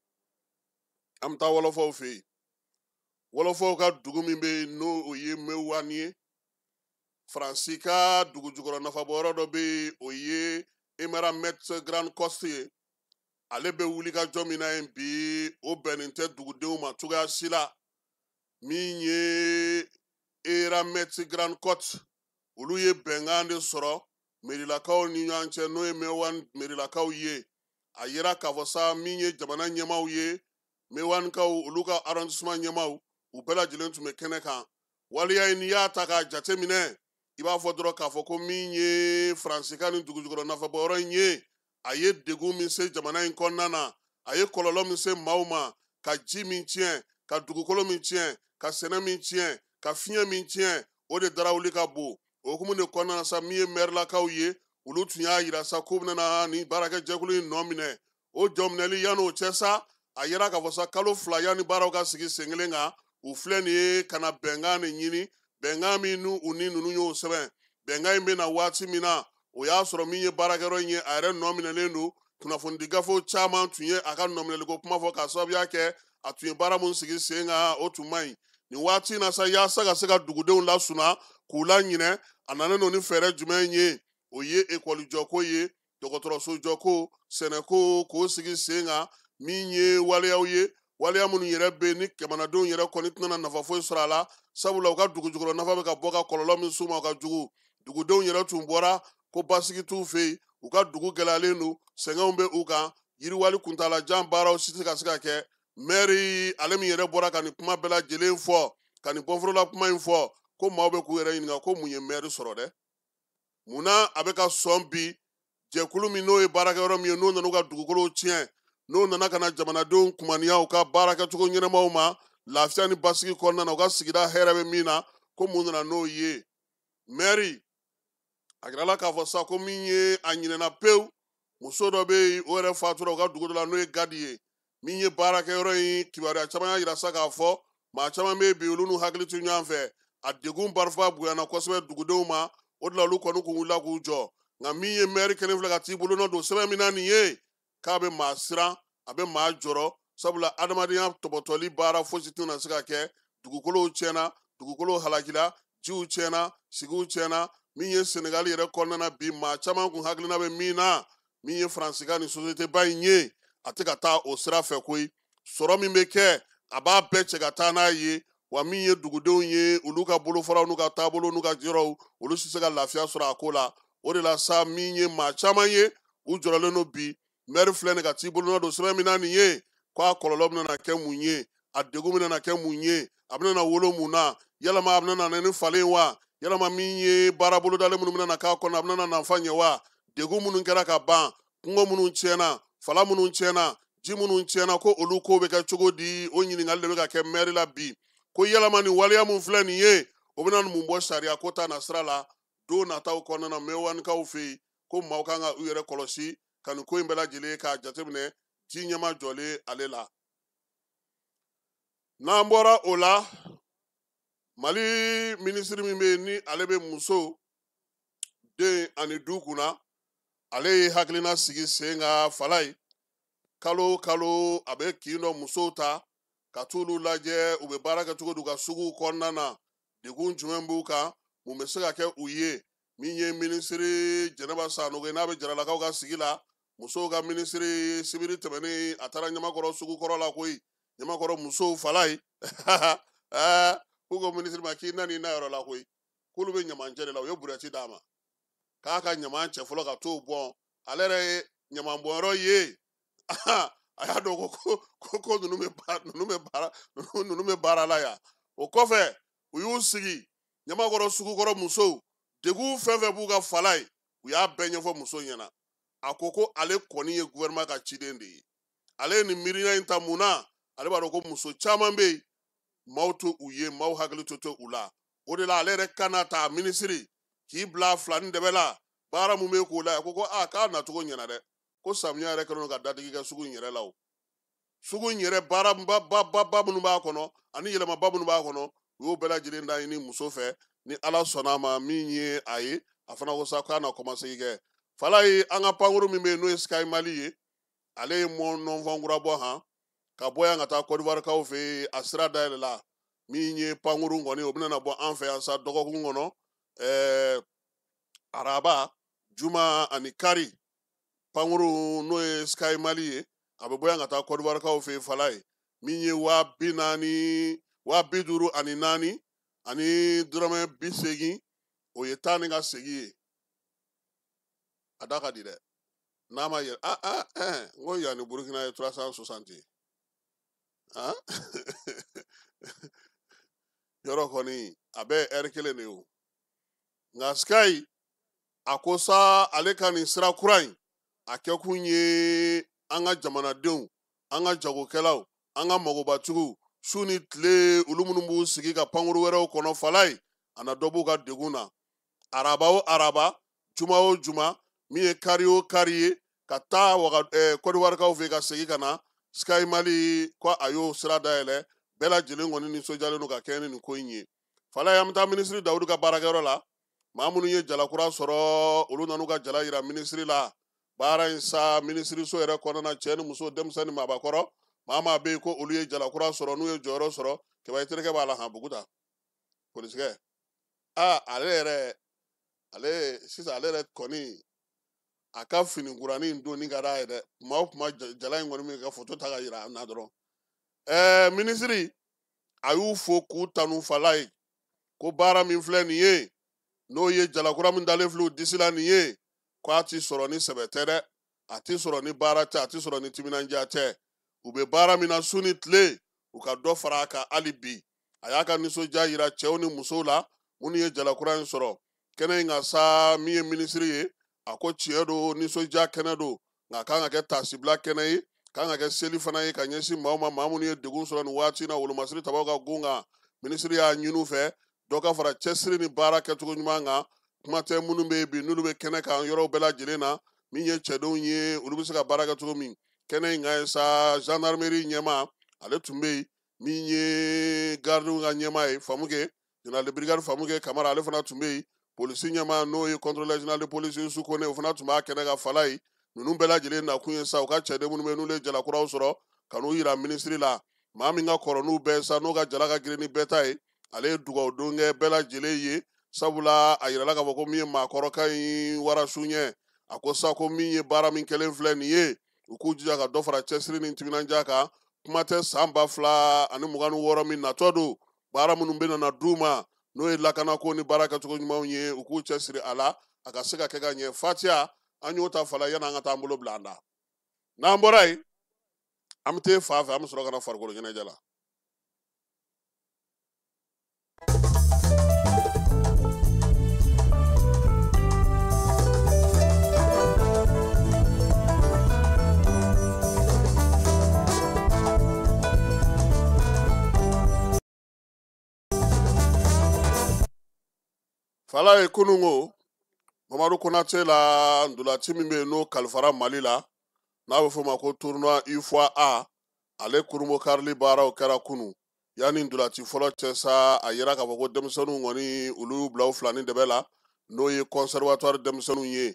an bɛ taa wɔlɔfɔw fɛ yen. Wɔlɔfɔw ka dugu min bɛ yen, n'o o ye Mewani ye, Faransi ka dugu jukɔrɔ nafabɔyɔrɔ dɔ bɛ yen, o ye Eramet Grande Côte ye. Ale bɛ wuli ka jɔ min na yen bi, o bɛnnen tɛ dugudenw ma cogoya si la. Min ye Eramet Grande Côte, olu ye bɛnkan de sɔrɔ merilakaw ni ɲɔgɔn cɛ, n'o ye Mewan merilakaw ye. A yira k'a fɔ sa, min ye jamana ɲɛmaaw ye, Mewankaw olu ka arrondissement ɲɛmaaw, u bɛɛ lajɛlen tun bɛ kɛnɛ kan. Waleya in, n'i y'a ta k'a jateminɛ, i b'a fɔ dɔrɔn k'a fɔ ko min ye Faransi ka nin dugujukɔrɔ nafabɔyɔrɔ in ye, a ye degun min se jamana in kɔnɔna na, a ye kɔlɔlɔ min se maaw ma, ka ji min tiɲɛ, ka dugukolo min tiɲɛ, ka sɛnɛ min tiɲɛ, ka fiɲɛ min tiɲɛ, o de darawuli ka bon. O hukumu de kɔnɔna na sa, min ye mɛrilakaw ye, olu tun y'a yira sa k'u bɛna nin baarakɛjɛkulu in nɔ minɛ. O jɔminɛli, yan'o cɛ sa, a yira k'a fɔ sa, kalo 2 yanni baaraw ka sigi sen kelen kan, u filɛ nin ye ka na bɛnkan de ɲini, bɛnkan min n'u u ni ninnu y'o sɛbɛn. Bɛnkan in bɛ na waati min na, o y'a sɔrɔ min ye baarakɛyɔrɔ in ye, a yɛrɛ nɔ minɛlen don. Kunnafonidi gafew caman tun ye a ka nɔminɛliko kuma fɔ, k'a sababuya kɛ a tun ye baara mun sigi sen kan, o tun man ɲi. Nin waati in na sa, yaasa ka se ka dugudenw lasuna k'u laɲinɛ, a nanen don ni fɛɛrɛ jumɛn ye? O ye ekɔli jɔko ye, dɔgɔtɔrɔso jɔko, sɛnɛko k'o sigi sen kan, min ye waleyaw ye, waleya minnu yɛrɛ bɛ yen ni jamanadenw yɛrɛ kɔni tɛna nafa foyi sɔrɔ a la, sabula u ka dugu jukɔrɔ nafa bɛ ka bɔ ka kɔlɔlɔ min s'u ma, o ka jugu. Dugudenw yɛrɛ tun bɔra ko basigi t'u fɛ yen, u ka dugu gɛlɛyalen don, sɛgɛnw bɛ u kan, yiriwali kuntalajan baaraw si tɛ ka se ka kɛ. Mɛri ale min yɛrɛ bɔra ka nin kuma bɛɛ lajɛlen fɔ, ka nin bɔnforola kuma in fɔ, ko maaw bɛ k'u yɛrɛ ɲininka ko mun ye mɛri sɔrɔ dɛ, munna a bɛ ka sɔn bi jɛkulu min n'o ye baarakɛyɔrɔ min ye, n'o nana u ka dugukolow tiɲɛ, n'o nana ka na jamanadenw kumaniya u ka baarakɛcogo ɲɛnamaw ma lafiya ni basigi kɔnɔna na, u ka sigida hɛrɛ bɛ min na, ko mun nana n'o ye? Mɛri a yirala k'a fɔ sa ko min ye a ɲinɛna pewu, muso dɔ bɛ yen, o yɛrɛ fatura u ka dugu dɔ la, n'o ye Gadi ye. Min ye baarakɛyɔrɔ in kibaruya caman y'a yira sa k'a fɔ maa caman bɛ yen bi, olu n'u hakili to ɲɔgɔn fɛ, a degun barika bonyana kosɛbɛ dugudenw ma. O de la olu kɔni kun wulila k'u jɔ. Nka min ye mɛri kelen filɛ ka t'i bolonɔ don sɛbɛn min na nin ye, k'a bɛ maa siran, a bɛ maa jɔrɔ, sabula adamadenya tɔbɔtɔli baara fosi tɛna se ka kɛ. Dugukolow tiɲɛna, dugukolow halakila, jiw tiɲɛna, sigiw tiɲɛna. Min ye Senegali yɛrɛ kɔnɔna na bi, maa caman kun hakilina bɛ min na, min ye Faransi ka nin société ba in ye, a tɛ ka taa o sira fɛ koyi. Sɔrɔ min bɛ kɛ, a b'a bɛɛ cɛ ka taa n'a ye. Wa min ye dugudenw ye, olu ka bolofaraw n'u ka taabolo n'u ka yɔrɔw, olu si tɛ se ka lafiya sɔrɔ a ko la. O de la sa, min ye maa caman ye, u jɔrɔlen don bi. Mɛri filɛ nin ka t'i bolonɔ don sɛbɛn min na nin ye, k'a kɔlɔlɔ bɛna kɛ mun ye, a degun bɛna kɛ mun ye, a bɛna wolo mun na, yalama a bɛna na ni falen wa, yalama min ye baara bolodalen minnu bɛna k'a kɔnɔ, a bɛna nafa ɲɛ wa, degun minnu kɛra ka ban, kungo minnu tiɲɛna, fala minnu tiɲɛna, ji minnu tiɲɛna, ko olu ko bɛ kɛ cogo di? O ɲininkali de bɛ ka kɛ mɛri la bi, ko yalama nin waleya mun filɛ nin ye, o bɛna mun bɔ sariya ko ta na sira la don nataw kɔnɔna na Mewanikaw fɛ yen, ko maaw kan ka u yɛrɛ kɔlɔsi ka nin ko in bɛɛ lajɛlen k'a jateminɛ ji ɲɛma jɔlen ale la. N'an bɔra o la, Mali minisiri min bɛ yen ni ale bɛ muso, den ani du kunna, ale ye hakilina sigi sen kan fala ye. Kalo o kalo a bɛ kin dɔ musow ta ka t'olu lajɛ, u bɛ baara kɛ cogo di u ka suguw kɔnɔna na, degun jumɛn b'u kan, mun bɛ se ka kɛ u ye. Min ye minisiri Jɛnɛba Sanogo ye, n'a bɛ Jaralakaw ka sigi la, musow ka minisiri, sibiri tɛmɛnen a taara Ɲamakɔrɔ sugu kɔrɔ la koyi, Ɲamakɔrɔ musow fala ye. K'u ko minisiri ma k'i nan'i na yɔrɔ la koyi, k'olu bɛ ɲamancɛ de la, u ye burɛti d'a ma k'a ka ɲaman cɛ fɔlɔ ka t'o bɔn. Ale yɛrɛ ye ɲaman bɔnyɔrɔ ye, a y'a dɔn ko ko ninnu bɛ baara la yan. O kɔfɛ u y'u sigi Ɲamakɔrɔ sugukɔrɔ musow, degun fɛn fɛn b'u ka fala ye, u y'a bɛɛ ɲɛfɔ muso ɲɛna. A ko ko ale kɔni ye gouvernement ka ciden de ye, ale ye nin miiriya in ta mun na, ale b'a dɔn ko muso caman bɛ yen, maaw to u ye, maaw hakili to u la. O de la ale yɛrɛ kana ta minisiri k'i bila filani dɛbɛ la, baara mun bɛ k'o la. A ko a k'a nacogo ɲɛna dɛ, ko samiya yɛrɛ kɛlen don ka dadigi kɛ sugu in yɛrɛ la. O sugu in yɛrɛ baara ba minnu b'a kɔnɔ ani yɛlɛmaba minnu b'a kɔnɔ, u y'o bɛɛ lajɛlen da ɲini muso fɛ. Ni Ala sɔnna a ma, min ye a ye, a fana ko sa k'a na kɔmasegin kɛ. Falaye an ka pankuru min bɛ yen n'o ye Sky Mali ye, ale ye mɔ nɔnfɔn kura bɔ han ka bɔ yan ka taa Côte d'Ivoire kaw fɛ yen, a sira dayɛlɛ la. Min ye pankuru kɔni, o bɛna bɔ an fɛ yan sa dɔgɔkun kɔnɔ, araba, juma ani kari. Pankuru n'o ye Sky Mali ye, a bɛ bɔ yan ka taa Côte d'Ivoire kaw fɛ yen. Falaye min ye 40 000, 54,000 ani dɔrɔmɛ 80, o ye taa ni ka segin ye. A da ka di dɛ, n'a ma yɛlɛ. N ko yan ni Burukina ye 360 ye. Yɔrɔ kɔni a bɛɛ ye ɛri kelen de ye o. Nka Sky a ko sa ale ka nin sira kura in, a kɛkun ye an ka jamanadenw, an ka jagokɛlaw, an ka magobatigiw, su ni tile olu minnu b'u sigi ka pankuru wɛrɛw kɔnɔ. Falaye a na dɔ b'u ka degun na. Araba o araba, juma o juma, min ye kari o kari ye, ka taa Côte d'Ivoire kaw fɛ ka segin ka na, Sky Mali ko a y'o sira dayɛlɛ. Bɛɛ lajɛlen kɔni nisɔndiyalen don ka kɛɲɛ ni nin ko in ye. Falaye an bɛ taa minisiri Dawudu ka baarakɛyɔrɔ la. Maa minnu ye jalakura sɔrɔ, olu nan'u ka jala yira minisiri la. Baara in sa minisiriso yɛrɛ kɔnɔna, cɛ ni muso, denmisɛnnin ni maabakɔrɔ, maa maa bɛ yen ko olu ye jalakura sɔrɔ, n'u ye jɔyɔrɔ sɔrɔ. Kɛba i terikɛ b'a la han, Buguta polisikɛ. Ale yɛrɛ, ale sisan, ale yɛrɛ kɔni a ka fini kuranin donni ka d'a ye dɛ. Kuma o kuma jala in kɔni bɛ ka foto ta ka yira an na dɔrɔn. Minisiri a y'u fo k'u tanu. Falaye ko baara min filɛ nin ye, n'o ye jalakura min dalen filɛ u disi la nin ye, ko a ti sɔrɔ ni sɛbɛ tɛ dɛ, a ti sɔrɔ ni baara tɛ, a ti sɔrɔ ni timinandiya tɛ. U bɛ baara min na su ni tile, u ka dɔ fara a kan hali bi. A y'a ka nisɔndiya yira cɛw ni musow la minnu ye jalakura in sɔrɔ kɛnɛ in kan sa. Min ye minisiri ye, a ko tiɲɛ don, nisɔndiya kɛnɛ don, nka a kan ka kɛ taasibila kɛnɛ ye, kan ka kɛ seli fana ye ka ɲɛsin maaw ma, maa minnu ye degun sɔrɔ nin waati in na wolomasiri tabaw ka gun kan. Minisiri y'a ɲini u fɛ dɔ ka fara cɛsiri ni baara kɛcogo ɲuman kan. Kuma tɛ minnu bɛ yen bi, n'olu bɛ kɛnɛ kan yɔrɔw bɛɛ lajɛlen na, min ye cɛdenw ye, olu bɛ se ka baara kɛ cogo min kɛnɛ in kan ye sa. Gendarmerie ɲɛmaa ale tun bɛ yen, min ye gardiw ka ɲɛmaa ye, Famuke, général de brigade Famuke Kamara, ale fana tun bɛ yen. Polisi ɲɛmaa n'o ye contrôleur général de police Yusu Kone, o fana tun b'a kɛnɛ kan. Falaye ninnu bɛɛ lajɛlen nakun ye sa u ka cɛden minnu bɛ yen n'olu ye jalakuraw sɔrɔ, ka n'u yira minisiri la. Maa min ka kɔrɔ n'u bɛɛ sa, n'o ka jala ka girin ni bɛɛ ta ye, ale ye dugawu don kɛ bɛɛ lajɛlen ye, sabula a yirala k'a fɔ ko min ye maakɔrɔ ka ɲi warasu ɲɛ. A ko sa ko min ye baara min kɛlen filɛ nin ye, u k'u jija ka dɔ fara cɛsiri ni timinandiya kan. Kuma tɛ san 2026 min natɔ don, baara minnu bɛ nana d'u ma, n'o ye lakanako ni baara kɛcogo ɲumanw ye, u k'u cɛsiri a la a ka se ka kɛ ka ɲɛ. Fatiya an y'o ta Fala yanni an ka taa an bolo bila an da. N'an bɔra yen, an bɛ taa fan fɛ, an bɛ sɔrɔ ka na farikolo ɲɛnajɛ la. Fala ye kununko Mamadu Konate la ndolaci min bɛ yen n'o kalifara Mali la, n'a bɛ f'o ma ko tournoi UFOA, ale kurunbo karili baaraw kɛra kunu. Yanni ndolaci fɔlɔ cɛ sa, a yira k'a fɔ ko denmisɛnninw kɔni olu y'u bila u fila ni dɛbɛ la, n'o ye conservatoire denmisɛnninw ye.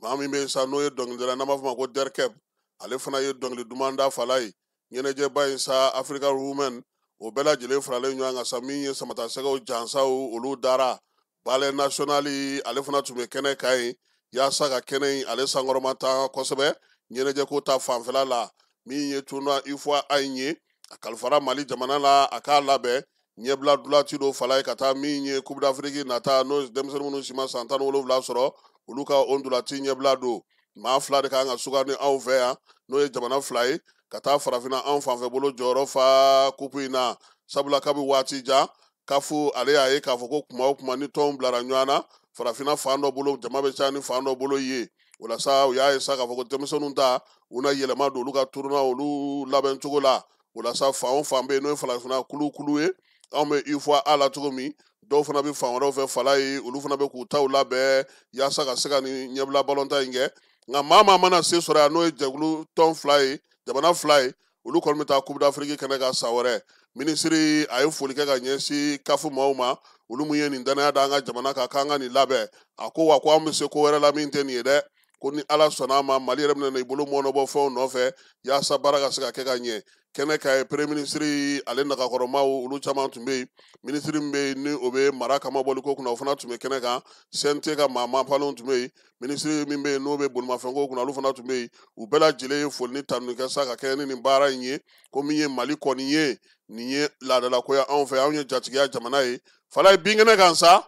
Maa min bɛ yen sa n'o ye dɔnkilidala, n'an b'a fɔ ma ko Derkeb, ale fana ye dɔnkili duman da. Fala ye ɲɛnajɛba in sa, African Women, o bɛɛ lajɛlen faralen ɲɔgɔn kan sa. Min ye samatasɛgɛw jansaw olu dara. Ballet national ale fana tun bɛ kɛnɛ kan yen yaasa ka kɛnɛ in ale sankɔrɔma ta kosɛbɛ ɲɛnajɛko ta fanfɛla la. Min ye tournoi UFOA in ye, a kalifara Mali jamana la a k'a labɛn ɲɛbila dulati dɔ Fala ye ka taa min ye Coupe d'Afrique nata, n'o denmisɛnnin minnu si ma san 17 sɔrɔ, olu ka o ndulati ɲɛbila don. Maa fila de kan ka sugandi anw fɛ yan, n'o ye jamana fila ye, ka taa farafinna anw fanfɛ bolo jɔyɔrɔ fa kupu in na, sabula kabi waati jan kafu ale y'a ye k'a fɔ ko kuma o kuma ni tɔnw bilara ɲɔgɔn na, farafinna fan dɔ bolo jama bɛ caya ni fan dɔ bolo ye. O la sa, u y'a ye sa k'a fɔ ko denmisɛnninw ta, u na yɛlɛma don olu ka tournoi olu labɛn cogo la. O la sa, fan o fan bɛ yen n'o ye farafinna kulu kulu ye, anw bɛ UFOA la cogo min, dɔw fana bɛ fan wɛrɛw fɛ Fala ye, olu fana bɛ k'u taw labɛn yaasa ka se ka nin ɲɛbila balontan in kɛ. Nka maa maa mana se sɔrɔ yan, n'o ye jɛkulu tɔn fila ye, jamana fila ye, olu kɔni bɛ taa Coupe d'Afrique kɛnɛ kan san wɛrɛ. Minisiri a ye foli kɛ ka ɲɛsin kafu maaw ma, olu mun ye nin danaya da an ka jamana kan k'an ka nin labɛn. A ko wa ko an bɛ se ko wɛrɛ la min tɛ nin ye dɛ. Ko ni Ala sɔnna a ma, Mali yɛrɛ bɛna na i bolo mɔnɔbɔ fɛnw nɔfɛ yaasa baara ka se ka kɛ ka ɲɛ. Kɛnɛ kan ye, premier ministre ale nagakɔrɔmaw, olu caman tun bɛ yen. Minisiri min bɛ yen ni o bɛ mara kama bɔliko kunna, o fana tun bɛ kɛnɛ kan. CNT ka maa mafalenw tun bɛ yen. Minisiri min bɛ yen n'o bɛ bolimafɛnko kunna, olu fana tun bɛ yen. U bɛɛ lajɛlen ye foli ni tanuni kɛ sa ka kɛɲɛ ni nin baara in ye, ko min ye Mali kɔni ye, nin ye laadalako ye anw fɛ, anw ye jatigiya jamana ye. Falaye, binkɛnɛ kan sa,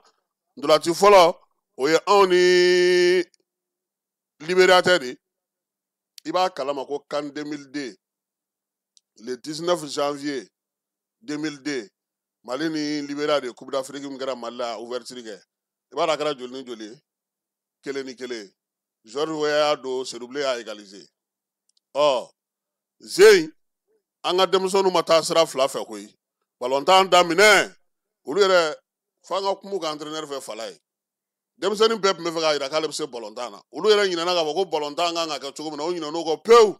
ntolanci fɔlɔ o ye anw ni Libéria tɛ de. I b'a kalama ko CAN 2002, le 19 janvier 2002, Mali ni Libéria de Coupe d'Afrique min kɛra Mali la, ouverture kɛ. I b'a dɔn a kɛra joli ni joli ye? 1-1. George Weah y'a don, Seydou Bilen y'a égaliser. Ɔ zen, an ka denmisɛnninw ma taa sira fila fɛ koyi. Balontan daminɛ, olu yɛrɛ f'an ka kuma u ka entraîneur fɛ. Falaye, denmisɛnnin bɛɛ tun bɛ fɛ k'a jira k'ale bɛ se balontan na. Olu yɛrɛ ɲinɛna k'a fɔ ko balontan kan ka kɛ cogo min na, o ɲinɛn'o kɔ pewu.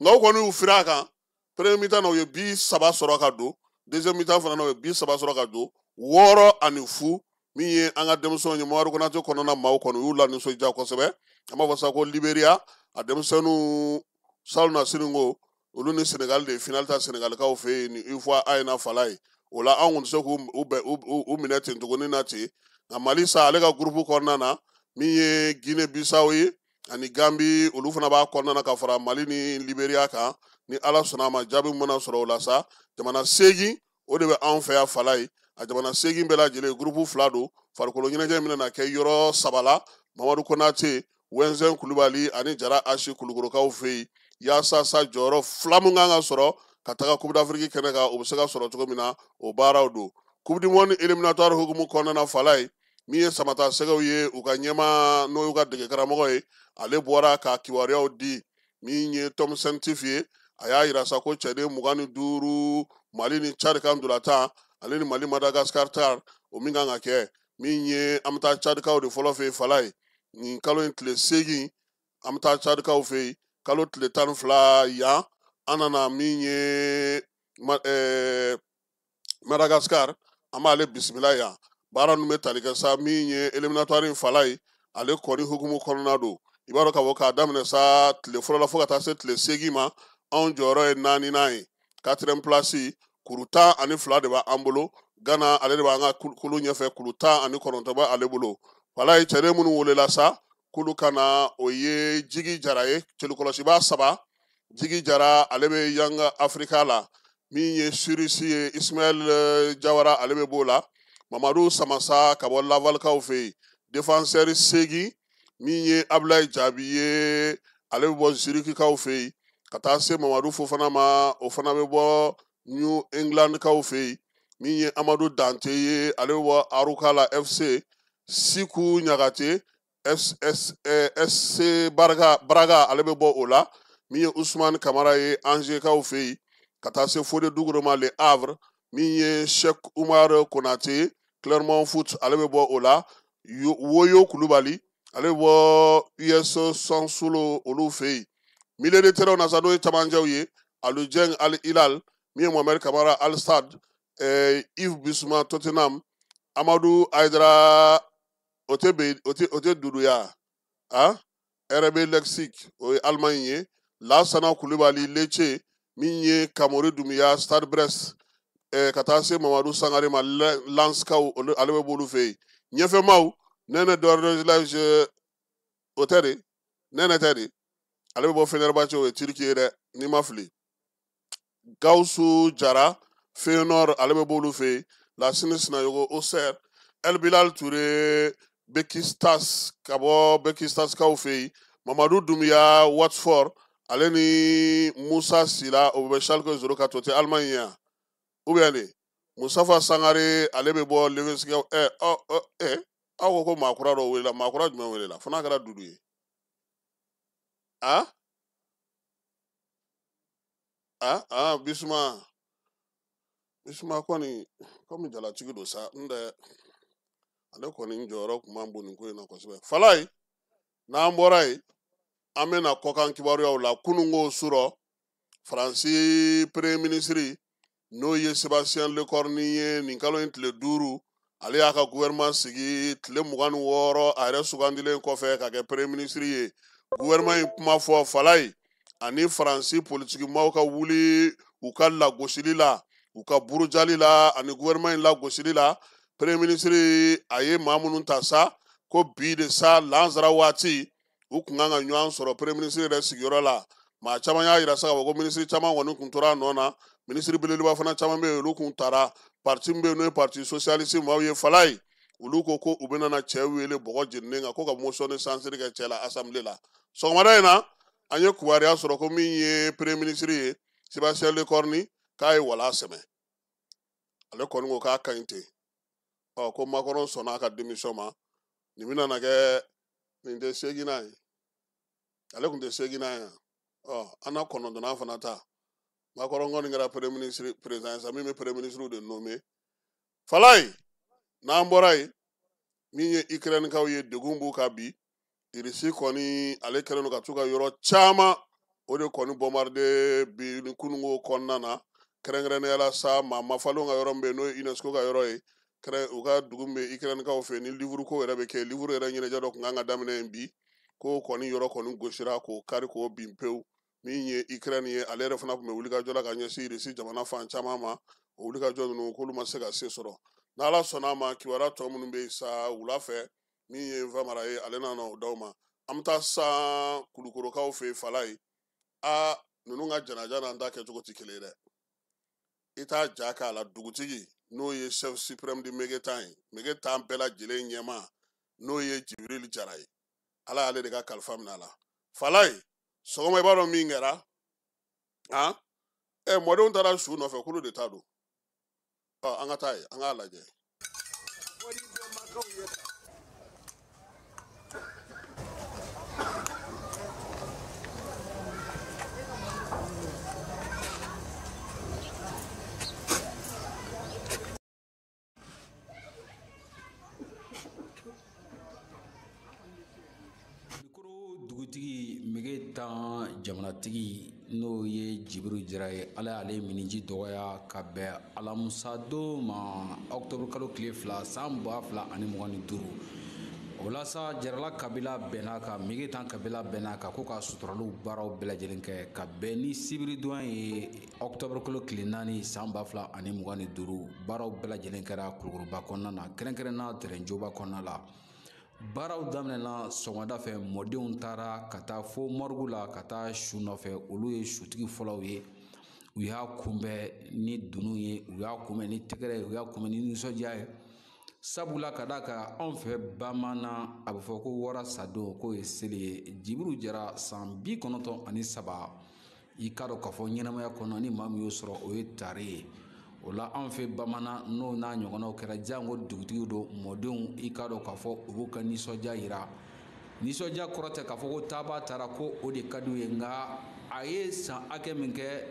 Nka u kɔni y'u firi a kan. Premier mi-temps na, u ye bi 3 sɔrɔ ka don. Deuxième mi-temps fana na, u ye bi 3 sɔrɔ ka don, 6-0. Min ye an ka denmisɛnw ye, Mamadu Konate kɔnɔna maaw kɔni, u y'u lanisɔndiya kosɛbɛ. An b'a fɔ sa ko Liberiya a denmisɛnninw, salon na sini ko olu ni Senegal de ye finale ta Senegalikaw fɛ yen ni UFOA A in na. Falaye, o la anw kun tɛ se k'u minɛ ten tuguni na ten. Nka Mali sa, ale ka groupe kɔnɔna na, min ye Guinée Bissau ye ani Gambi, olu fana b'a kɔnɔna na ka fara Mali ni Liberiya kan. Ni Ala sɔnna a ma, jaabi min mana sɔrɔ o la sa, jamana 8 o de bɛ anw fɛ yan. Falaye, a jamana 8 bɛɛ lajɛlen, groupe 2 don. Farikolo ɲɛnajɛ min bɛna kɛ yɔrɔ 3 la, Mamadu Konate, Wɛnzɛn Kulubali ani Jara Asi Kulukorokaw fɛ yen, yaasa sa jɔyɔrɔ 2 min kan ka sɔrɔ ka taga Coupe d'Afrique kɛnɛ kan, o bɛ se ka sɔrɔ cogo min na, o baaraw don. Coupe du monde éliminatoire hukumu kɔnɔna na, Falaye, min ye Samata Sɛgɛw ye, u ka ɲɛmaa n'o y'u ka dege karamɔgɔ ye, ale bɔra ka kibaruyaw di. Min ye Tom Saintfiet ye, a y'a yira sa ko cɛden 25, Mali ni Tchad kan ntolantan, ale ni Mali Madagascar ta, o min kan ka kɛ, min ye an bɛ taa Tchadkaw de fɔlɔ fɛ yen. Falaye, nin kalo in tile 8, an bɛ taa Tchadkaw fɛ yen. Kalo tile 12 yan, an nana min ye Madagascar, an b'ale bisimila yan. Baara ninnu bɛ tali kɛ sa min ye éliminatoire in. Falaye, ale kɔni hukumu kɔnɔna don. I b'a dɔn k'a fɔ k'a daminɛ sa tile fɔlɔ la fo ka taa se tile 8 ma, anw jɔyɔrɔ ye naaninan ye, quatrième place. Kuru 12 de b'an bolo. Gana, ale de b'an ka kulu ɲɛfɛ, kuru 19 b'ale bolo. Falaye, cɛden minnu welela sa k'olu ka na, o ye Jigi Jara ye, cɛlikɔlɔsibaa 3. Jigi Jara, ale bɛ Yanga Afirika la. Min ye Surisi ye, Ismaël Jawara, ale bɛ b'o la. Mamadu Samasa ka bɔ Lavalkaw fɛ yen. Défenseur 8, min ye Abulayi Jaabi ye, ale bɛ bɔ Zurikikaw fɛ yen. Ka taa se Mamadu Fofana ma, o fana bɛ bɔ New Englandkaw fɛ yen. Min ye Amadu Dante ye, ale bɛ bɔ Aruka la FC. Siku Ɲagate, SC Braga, ale bɛ bɔ o la. Min ye Usumani Kamara ye, Angers-kaw fɛ yen. Ka taa se Fode Duguro ma, Le Havre. Min ye Cheikh Umar Konate, Clermont Foot, ale bɛ bɔ o la. Woyo Kulubali, ale bɛ bɔ US Sassuolo, olu fɛ yen. Milieu de terrain na sa, n'o ye camancɛw ye, Aliou Dieng, Al Hilal. Min ye Mohamed Kamara, Al Sadd. Yves Bissouma, Tottenham. Amadou Aydara, o tɛ bɛ o tɛ Duduya, ah, RB Leipzig, o ye Allemagne ye. Lasana Kulubali, Lecce. Min ye Kamori Dumbuya, Stade Brest. Ka taa se Mamadu Sangare ma, Lenskaw, ale bɛ b'olu fɛ yen. Ɲɛfɛmaw, Nɛnɛ Dɔrɔdɔjilage, o tɛ de, Nɛnɛ tɛ de, ale bɛ bɔ Fenerbahçe, o ye Turki ye dɛ, n'i ma fili. Gawusu Jara, Feyenoord, ale bɛ b'olu fɛ yen. Lasini Sinayogo, Auxerre. El Bilal Touré, Besiktas, ka bɔ Besiktaskaw fɛ yen. Mamadu Dumbuya, Watford, ale ni Musa Sila, o bɛ Schalke 04, o tɛ Allemagne ye yan ou bien de. Musafa Sangare, ale bɛ bɔ Leipzig. Ɛ ɔ ɛ aw ko ko maa kura dɔ welela, maa kura jumɛn welela fo n'a kɛra Dudu ye? Ah ah ah, Bisuma, Bisuma kɔni, komi jalatigi don sa, n tɛ ale kɔni jɔyɔrɔ tun man bon nin ko in na kosɛbɛ. Falaye, n'an bɔra yen, an bɛna kɔkan kibaruyaw la. Kununko surɔ, Faransi premier ministre, n'o ye Sébastien Lecornu ye, nin kalo in tile 5, ale y'a ka gouvernement sigi, tile 26 a yɛrɛ sugandilen kɔfɛ ka kɛ premier ministre ye. Gouvernement in kuma fɔ Falaye ani Faransi politikimaw ka wuli u ka lagosili la, u ka burujali la ani gouvernement in lagosili la. Premier ministre a ye maa minnu ta sa ko bi de sa lansara waati u kun kan ka ɲɔgɔn sɔrɔ premier ministre yɛrɛ sigiyɔrɔ la. Maa caman y'a yira sa k'a fɔ ko ministre caman kɔni kun tora a nɔ na, ministre belebeleba fana caman bɛ yen olu kun taara. Parti min bɛ yen n'o ye parti socialiste maaw ye Falaye, olu ko ko u bɛna na cɛ wele bɔgɔ jeninen kan ko ka motion de censure kɛ cɛ la assemblée la. Sɔgɔmada in na an ye kibaruya sɔrɔ ko min ye premier ministre ye Sébastien Lecornu k'a ye wala sɛmɛ, ale kɔni ko k'a ka ɲi ten. Ɔ ko Macron sɔnna a ka démission ma, nin bɛna na kɛ nin tɛ seginnan ye, ale tun tɛ seginnan ye. Ɔ an na kɔnɔntɔnnan fana ta, Macron kɔni kɛra premier ministre président sa min bɛ premier ministre de nommé. Falaye, n'an bɔra yen, min ye Ukraine-kaw ye degun b'u kan bi. Irisi kɔni ale kɛlen don ka t'u ka yɔrɔ caman o de kɔni bombarder bi ni kununko kɔnɔna na, kɛrɛnkɛrɛnnenya la sa maa mafalenw ka yɔrɔ min bɛ yen n'o ye UNESCO ka yɔrɔ ye, u ka dugu min bɛ Ukraine-kaw fɛ ni livre ko yɛrɛ bɛ kɛ, livre yɛrɛ ɲɛnajɛ dɔ tun kan ka daminɛ yen bi, k'o kɔni yɔrɔ kɔni gosira k'o kari k'o bin pewu. Min ye Ukraine ye, ale yɛrɛ fana tun bɛ wulikajɔ la ka ɲɛsin Irisi jamana fan caman ma, o wulikajɔ ninnu k'olu ma se ka se sɔrɔ. N'Ala sɔnna a ma, kibaruya tɔ minnu bɛ yen sa wula fɛ, min ye Famara ye ale nana o d'aw ma. An bɛ taa san Kulukorokaw fɛ yen Falaye. Aa ninnu ka janaja n'an ta kɛcogo tɛ kelen ye dɛ. I t'a ja k'a la, dugutigi n'o ye chef suprême de Megetan ye, Megetan bɛɛ lajɛlen ɲɛmaa n'o ye Jibril Jara ye, Ala y'ale de ka kalifa minɛ a la. Falaye, sɔgɔma i b'a dɔn min kɛra? Han mɔdenw taara su nɔfɛ k'olu de ta don. Ɔ an ka taa yen, an k'a lajɛ. Dugutigi Megetan jamanatigi n'o ye Jibril Jara ye, Ala y'ale miniji dɔgɔya ka bɛn alamusadon ma octobre kalo tile 2 san 2025. O la sa Jarala kabila bɛnna kan, Megetan kabila bɛnna kan ko ka suturaliw baaraw bɛɛ lajɛlen kɛ ka bɛn ni sibiridon ye octobre kalo tile 4 san 2025. Baaraw bɛɛ lajɛlen kɛra Kulukoroba kɔnɔna na, kɛrɛnkɛrɛnnenya Tɛrɛnjoba kɔnɔna la. Baaraw daminɛna sɔgɔmada fɛ, mɔdenw taara ka taa fo mɔrigu la ka taa su nɔfɛ. Olu ye sutigi fɔlɔw ye, u y'a kunbɛn ni dunun ye, u y'a kunbɛn ni tɛgɛrɛ ye, u y'a kunbɛn ni nisɔndiya ye. Sabula ka d'a kan anw fɛ bamanan a bɛ fɔ ko wara sadon k'o ye seli ye. Jibril Jara san 93, i k'a dɔn k'a fɔ ɲɛnamaya kɔnɔ ni maa min y'o sɔrɔ o ye tare ye. O la anw fɛ bamanan n'o n'a ɲɔgɔnnaw kɛra jango dugutigi don, mɔdenw i k'a dɔn k'a fɔ u b'u ka nisɔndiya yira. Nisɔndiya kɔrɔ tɛ k'a fɔ ko taaba taara ko o de ka d'u ye, nka a ye san hakɛ min kɛ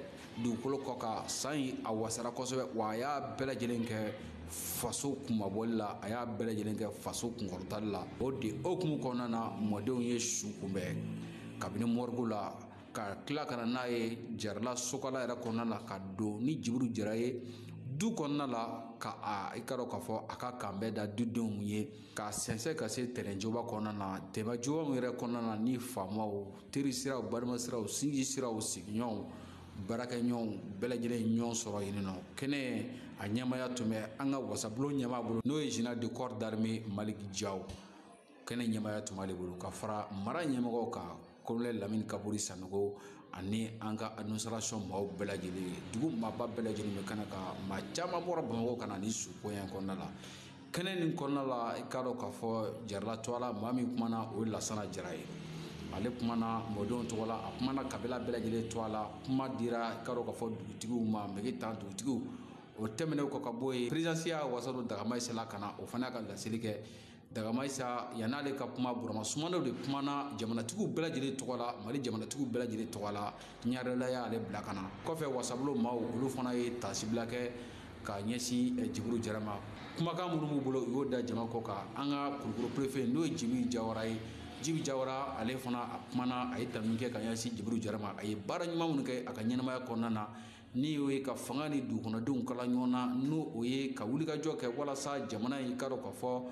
dugukolo kɔ kan, san in a wasara kosɛbɛ, wa a y'a bɛɛ lajɛlen kɛ faso kunmabɔli la, a y'a bɛɛ lajɛlen kɛ faso kunkɔrɔtali la. O de hukumu kɔnɔna na mɔdenw ye su kunbɛn kabini mɔrigu la ka tila ka na n'a ye Jarala sokala yɛrɛ kɔnɔna la, ka don ni Jibril Jara ye du kɔnɔna la, ka a i k'a dɔn k'a fɔ a ka kanbɛn da dudenw ye, ka sɛnsɛn ka se tɛrɛnjoba kɔnɔna na. Tɛrɛnjoba min yɛrɛ kɔnɔna na ni faamaw, teri siraw, balima siraw, sinji siraw, sigiɲɔgɔnw, baarakɛɲɔgɔnw bɛɛ lajɛlen ɲɔgɔn sɔrɔ yen nɔ. Kɛnɛ a ɲɛmaaya tun bɛ an ka wasabulon ɲɛmaa bolo, n'o ye général de corps d'armée Malick Diaw. Kɛnɛ ɲɛmaaya tun b'ale bolo ka fara mara ɲɛmɔgɔw kan, colonel Lamine Kaburi Sanogo ani an ka administration maaw bɛɛ lajɛlen ye. Dugu maaba bɛɛ lajɛlen bɛ kɛnɛ kan, maa caman bɔra Bamakɔ ka na ni su koɲɛ kɔnɔna la. Kɛnɛ nin kɔnɔna la i k'a dɔn k'a fɔ Jarala tɔgɔ la maa min kumana o ye Lasana Jara ye. Ale kumana mɔdenw tɔgɔ la, a kumana kabila bɛɛ lajɛlen tɔgɔ la. Kuma dira i k'a dɔn k'a fɔ dugutigiw ma, Megetan dugutigiw. O tɛmɛnen kɔ ka bɔ yen, présidence y'a wasa don Dagama Isa la ka na, o fana y'a ka laseli kɛ. Dagama Isa yan'ale ka kuma, Burama Sumano de kumana jamanatigiw bɛɛ lajɛlen tɔgɔ la, Mali jamanatigiw bɛɛ lajɛlen tɔgɔ la. Ɲarela y'ale bila ka na. Kɔfɛ wasabulon maaw olu fana ye tasibila kɛ ka ɲɛsin Jibril Jara ma. Kumakan minnu b'u bolo u y'o da jama kɔ kan. An ka Kulukoro préfet n'o ye Jibi Jawara ye, Jibi Jawara ale fana a kumana, a ye tanuni kɛ ka ɲɛsin Jibril Jara ma. A ye baara ɲuman minnu kɛ a ka ɲɛnamaya kɔnɔna na, ni o ye ka fanga ni dugukɔnɔdenw kala ɲɔgɔn na, n'o o ye ka wulikajɔ kɛ walasa jamana in ka dɔn k'a fɔ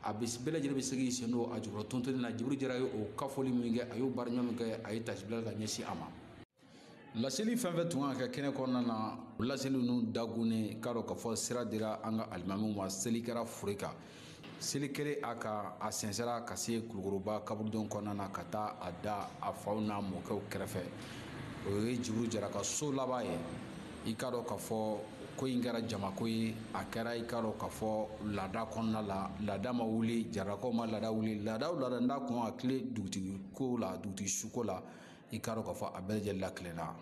A bɛ bɛɛ lajɛlen bɛ se k'i sen don a jukɔrɔ tontonni na. Jibril Jara ye o kafoli min kɛ, a y'o baara ɲuman min kɛ, a ye tasibila ka ɲɛsin a ma. Laseli fɛn fɛn tun kan ka kɛ kɛnɛ kɔnɔna na, laseli ninnu dagunnen k'a dɔn k'a fɔ sira dira an ka alimamiw ma. Seli kɛra fure kan, seli kɛlen a kan, a sɛnsɛra ka se Kulukoroba kaburudon kɔnɔna na ka taa a da a faw n'a mɔkɛw kɛrɛfɛ. O ye Jibril Jara ka so laban ye. I k'a dɔn k'a fɔ ko in kɛra jamako ye, a kɛra i k'a dɔn k'a fɔ laada kɔnɔna la, laada ma wuli, Jarakaw ma laada wuli, laada o laada n'a kun ka tile dugutigi ko la, dugutigi suko la, i k'a dɔn k'a fɔ a bɛɛ lajɛlen la tilenna.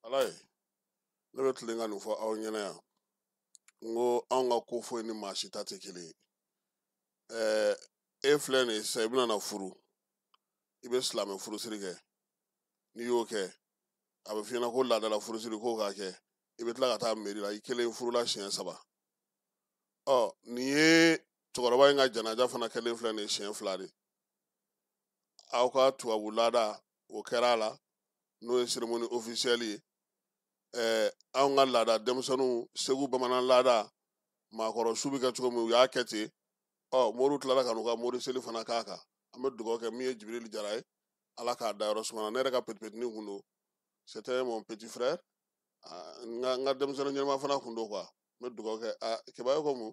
Ala ye ne bɛ tilen ka nin fɔ aw ɲɛna yan, n ko anw ka ko foyi ni maa si ta tɛ kelen ye. E filɛ nin ye sisan, i bɛna na furu, i bɛ silamɛ furusiri kɛ. N'i y'o kɛ, a bɛ f'i ɲɛna ko laadala furusiri k'o k'a kɛ, i bɛ tila ka taa mairie la, i kelen furula siɲɛ 3. Ɔ nin ye cɛkɔrɔba in ka janaja fana kɛlen filɛ nin ye siɲɛ 2 de. Aw ka tubabu laada o kɛra a la, n'o ye cérémonie officielle ye. Anw ka laada denmisɛnninw, Segu bamanan laada, maakɔrɔ su bɛ kɛ cogo min, u y'a kɛ ten. Ɔ moriw tilala ka n'u ka mori seli fana k'a kan. An bɛ dugawu kɛ min ye Jibril Jara ye, Ala k'a da yɔrɔ suma na. Ne yɛrɛ ka petit-petini kun don, c'était mon petit frère, n ka denmisɛnnin ɲɛnama fana kun don quoi. N bɛ dugawu kɛ. Keba ye ko mun?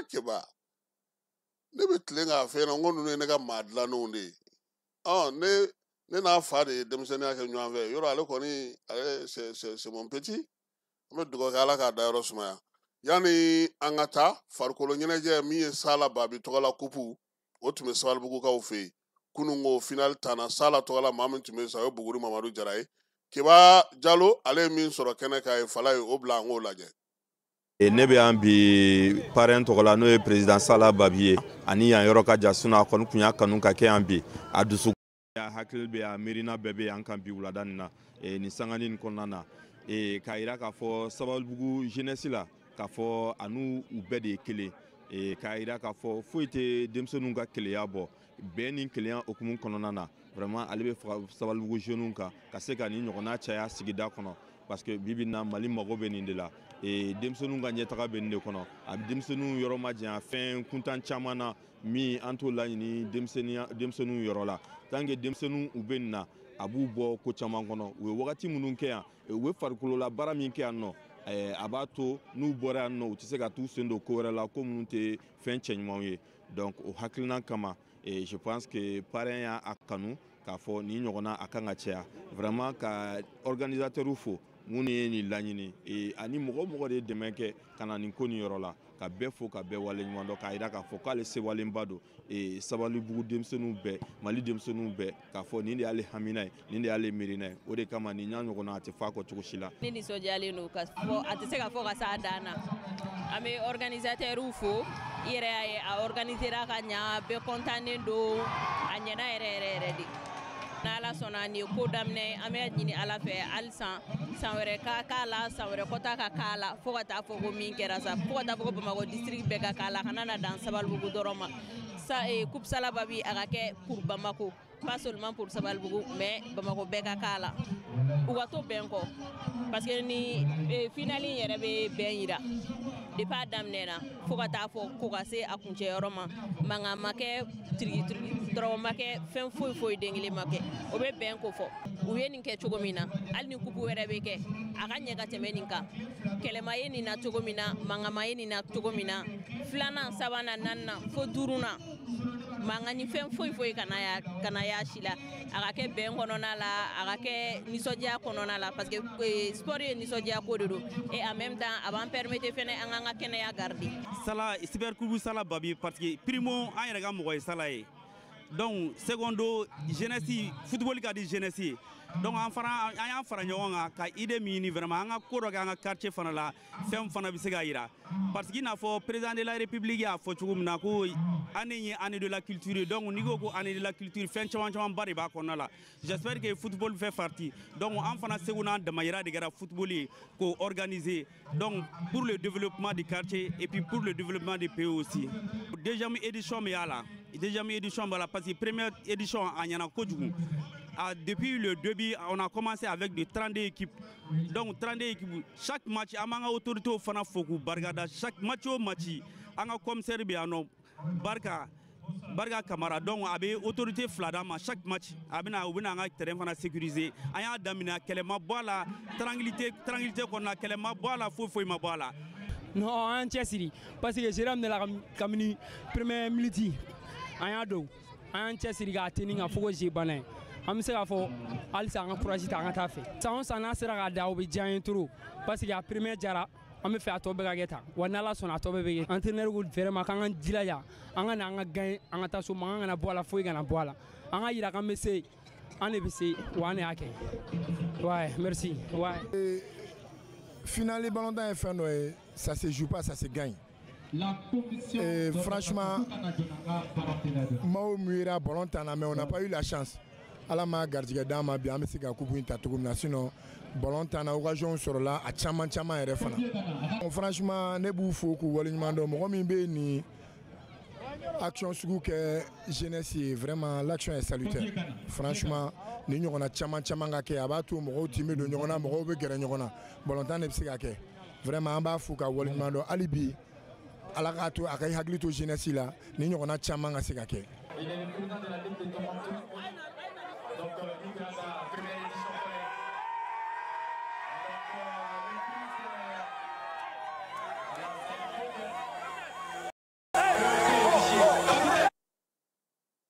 Keba, ne bɛ tilen k'a fɛ ɲɛna, n ko ninnu ye ne ka maa dilannenw de ye. Ne n'a fa de ye denmisɛnninya kɛ ɲɔgɔn fɛ, yɔrɔ ale kɔni, ale c'est mon petit. An bɛ dugawu kɛ Ala k'a da yɔrɔ sumaya. Yanni an ka taa farikolo ɲɛnajɛ min ye Sala Babi tɔgɔla kupu, o tun bɛ Sabalibugukaw fɛ yen kunun. Ko final tanna Sala tɔgɔla, maa min tun bɛ yen sa, o ye Buguri Mamadu Jara ye. Keba Jalo, ale ye min sɔrɔ kɛnɛ kan ye fala ye, o bila an k'o lajɛ. Ne bɛ yan bi parrain tɔgɔ la, n'o ye président Sala Babi ye, ani yan yɔrɔ ka jan, sinon a kɔni tun y'a kanu ka kɛ yan bi. A dusu a hakili bɛ yan, miirina bɛɛ bɛ yan kan bi wulada nin na, nin sangani nin kɔnɔna na, k'a yira k'a fɔ Sabalibugu jeunesse la, k'a fɔ a n'u u bɛɛ de ye kelen, k'a yira k'a fɔ foyi tɛ denmisɛnninw ka keleya bɔ. Bɛn ni kelenya hukumu kɔnɔna na, vraiment ale bɛ faga Sabalibugu jeunes kan ka se ka nin ɲɔgɔnna caya sigida kɔnɔ, parce que bi bi in na Mali mago bɛ nin de la. Denmisɛnninw ka ɲɛtaga bɛ nin de kɔnɔ. A bɛ denmisɛnninw yɔrɔ ma janya fɛn kuntan caman na min an t'o laɲini denmisɛnninw yɔrɔ la. Tant que denmisɛnninw u bɛ nin na, a b'u bɔ ko caman kɔnɔ. U ye wagati minnu kɛ yan, u bɛ farikolola baara min kɛ yan nɔ, a b'a to n'u bɔra yan nɔ, u tɛ se ka t'u sen don ko wɛrɛ la, ko minnu tɛ fɛn cɛɲumanw ye. Donc o hakilina kama, je pense que parrain y'a kanu k'a fɔ nin ɲɔgɔnna a kan ka caya. Vraiment ka organisateur fo minnu ye nin laɲini, ani mɔgɔ mɔgɔ de ye dɛmɛ kɛ ka na nin ko nin yɔrɔ la, ka bɛɛ fo ka bɛɛ waleɲuman dɔn, k'a jira k'a fɔ k'ale sewalenba don Sabalibugu denmisɛnninw bɛɛ, Mali denmisɛnninw bɛɛ, k'a fɔ nin de y'ale hamina ye, nin de y'ale miirina ye. O de kama nin ɲa ɲɔgɔnna a tɛ fɔ a kɔ cogo si la. Ne nisɔndiyalen don ka fɔ, a tɛ se ka fɔ ka s'a dan na. An bɛ organisateur fo, i yɛrɛ y'a ye a organisera ka ɲa, bɛɛ kɔntannen don, a ɲɛna yɛrɛ yɛrɛ yɛrɛ de. N'Ala sɔnna nin ye ko daminɛ, an bɛ ɲini Ala fɛ halisa san wɛrɛ ka k'a la, san wɛrɛ kɔta ka k'a la, fo ka taa fɔ ko min kɛra sa, fo ka taa fɔ ko Bamakɔ district bɛɛ ka k'a la, a kana na dan Sabalibugu dɔrɔn ma. Sa Coupe Sala Babi a ka kɛ pour Bamako, pas seulement pour Sabalibugu, mais Bamako bɛɛ ka k'a la. U ka to bɛn kɔ, parce que ni finale in yɛrɛ bɛ bɛn yira depuis a daminɛ na fo ka taa fɔ ko ka se a kuncɛyɔrɔ ma, mankan ma kɛ, tiriki dɔrɔn ma kɛ, fɛn foyi foyi den kelen ma kɛ, o bɛ bɛn ko fɔ. U ye nin kɛ cogo min na, hali ni kupu wɛrɛ bɛ kɛ, a ka ɲɛ ka tɛmɛ nin kan. Kɛlɛma ye nin na cogo min na, mankan ma ye nin na cogo min na, 2nan, 3nan, 4nan fo 5nan, mankan ni fɛn foyi foyi kana y'a si la. A ka kɛ bɛn kɔnɔna la, a ka kɛ nisɔndiya kɔnɔna la, parce que sport ye nisɔndiya ko de don, et en même temps a b'an permettre fɛnɛ an k'an ka kɛnɛya garder. Sala super coupe Sala Babi, parce que primo an yɛrɛ ka mɔgɔ ye Sala ye, donc secondo jeunesse football ka di jeunesse ye. Donc an fana an y'an fara ɲɔgɔn kan ka idée min ɲini, vraiment an ka ko dɔ kɛ an ka quartier fana la, fɛn fana bɛ se ka yira, parce que i n'a fɔ président de la République y'a fɔ cogo min na ko année ye année de la culture ye. Donc n'i ko ko année de la culture, fɛn caman camanba de b'a kɔnɔna la. J'espère que football fait partie. Donc an fana segu n'an damayira de kɛra football ye k'o organiser, donc pour le développement du quartier et puis pour le développement du pays aussi. Deuxième édition min y'a la, deuxième édition b'a la, parce que première édition a ɲɛna kojugu. Ah, depuis le début, on a commencé avec de 32 équipes. Donc 32 équipes, chaque match, an b'an ka autorité fana fo k'u barikada. Chaque match o match, an ka commissaire bɛ yan nɔ, Barika Barika Kamara. Donc a bɛ autorité fila d'an ma chaque match. A bɛna u bɛna an ka terrain fana sécuriser. An y'a daminɛ, kɛlɛ ma bɔ a la, tranquillité tranquillité kɔnɔna, kɛlɛ ma bɔ a la, foyi foyi ma bɔ a la. Non, an cɛsiri parce que sera minɛ la kabini première minute an y'a don, an y'an cɛsiri k'a tenir ka fo ko jeu banna ye. An bɛ se k'a fɔ halisa an ka courage ta, an ka taa fɛ. San o san n'a sera k'a da, o bɛ diya an ye trop, parce que a première jara, an bɛ fɛ a tɔ bɛɛ ka kɛ tan wa. N'Ala sɔnna, a tɔ bɛɛ bɛ kɛ. Entraîneur ko vraiment k'an ka jilaja, an ka na, an ka gagner, an ka taa so, mankan kana bɔ a la, foyi kana bɔ a la, an ka yira k'an bɛ se, an de bɛ se wa, an de y'a kɛ. Ouais, merci, ouais. Finale ballon ye fɛn dɔ ye, ça se joue pas, ça se gagne. Et franchement, maaw miira ballon tan na, mais on n'a pas eu la chance. Ala ma garijɛgɛ d'an ma bi, an bɛ se ka coupe in ta cogo min na. Sinon ballon tan na, occasion sɔrɔla a caman caman yɛrɛ fana. Bon, franchement, ne b'u fo k'u waleɲuman dɔn. Mɔgɔ min bɛ nin action sugu kɛ jeunesse ye, vraiment l'action est salutaire. Franchement, ni ɲɔgɔnna caman caman ka kɛ, a b'a to mɔgɔw tin bɛ don ɲɔgɔn na, mɔgɔw bɛ gɛrɛ ɲɔgɔn na. Ballon tan de bɛ se ka kɛ. Vraiment, an b'a fo ka waleɲuman dɔn. Hali bi, Ala k'a to a ka hakili to jeunesse la, ni ɲɔgɔnna caman ka se ka kɛ. Il est le président de la Ligue de Tombouctou. Donc, il a sa première édition.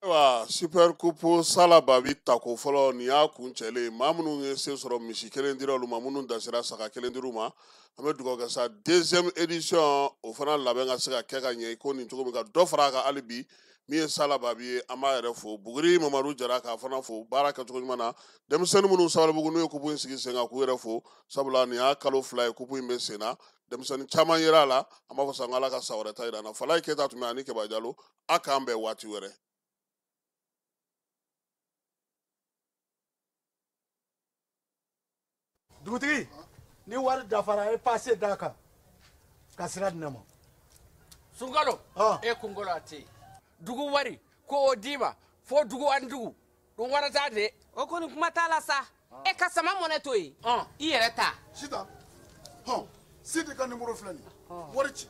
Donc, Ayiwa, Super Coupe Sala Babi tako fɔlɔ, nin y'a kun cɛlen. Maa minnu ye se sɔrɔ, misi kelen dira olu ma, minnu dasira, saga kelen dir'u ma. An bɛ dugawu kɛ sa, deuxième édition o fana labɛn ka se ka kɛ ka ɲɛ i ko nin cogo min, ka dɔ fara a kan hali bi. Min ye Sala Babi ye, an b'a yɛrɛ fo, Buguri Mamadu Jara k'a fana fo baara kɛcogo ɲuman na. Denmisɛnnin minnu Sabalibugu n'u ye coupe in sigi sen kan, k'u yɛrɛ fo, sabula nin y'a kalo 2 ye coupe in bɛ sen na, denmisɛnnin caman yera a la. An b'a fɔ sa, Ala ka san wɛrɛ ta yira an na. Falaye Keyita tun bɛ ani Keba Jalo. A k'an bɛn waati wɛrɛ. Dugutigi, ni wari dafara, e passe d'a kan ka sira di ne ma. Sunkalo, e kunkolo a tɛ yen. Dugu wari ko o d'i ma fo dugu ani dugu ɗum warata de. O kɔni kuma t'a la sa, e ka sama mɔnɛ to yen, i yɛrɛ ta. Sitan hɔn, Sidi ka numéro filɛ nin ye, wari ci.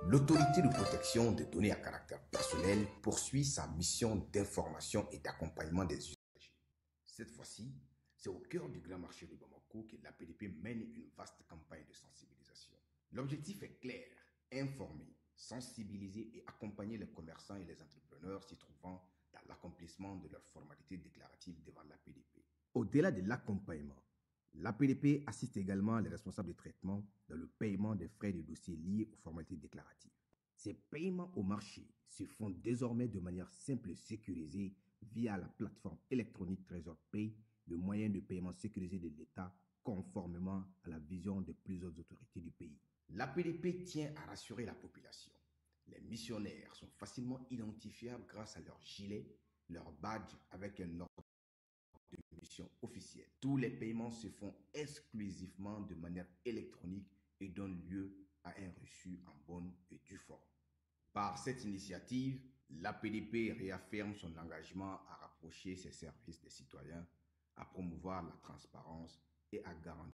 L'autorité de protection des données à caractère personnel poursuit sa mission d'information et d'accompagnement des usagers. Cette fois-ci, c'est au cœur du grand marché de Bamako que l'APDP mène une vaste campagne de sensibilisation. L'objectif est clair, informer, sensibiliser et accompagner les commerçants et les entrepreneurs s'y trouvant dans l'accomplissement de leurs formalités déclaratives devant l'APDP. Au-delà de l'accompagnement, l'APDP assiste également les responsables de traitement dans le paiement des frais de dossier liés aux formalités déclaratives. Ces paiements au marché se font désormais de manière simple et sécurisée via la plateforme électronique Trésor Pay, le moyen de paiement sécurisé de l'État, conformément à la vision de plusieurs autorités du pays. L'APDP tient à rassurer la population. Les missionnaires sont facilement identifiables grâce à leur gilet, leur badge avec un ordre de mission officiel. Tous les paiements se font exclusivement de manière électronique et donnent lieu à un reçu en bonne et due forme. Par cette initiative, l'APDP réaffirme son engagement à rapprocher ses services des citoyens, à promouvoir la transparence et à garantir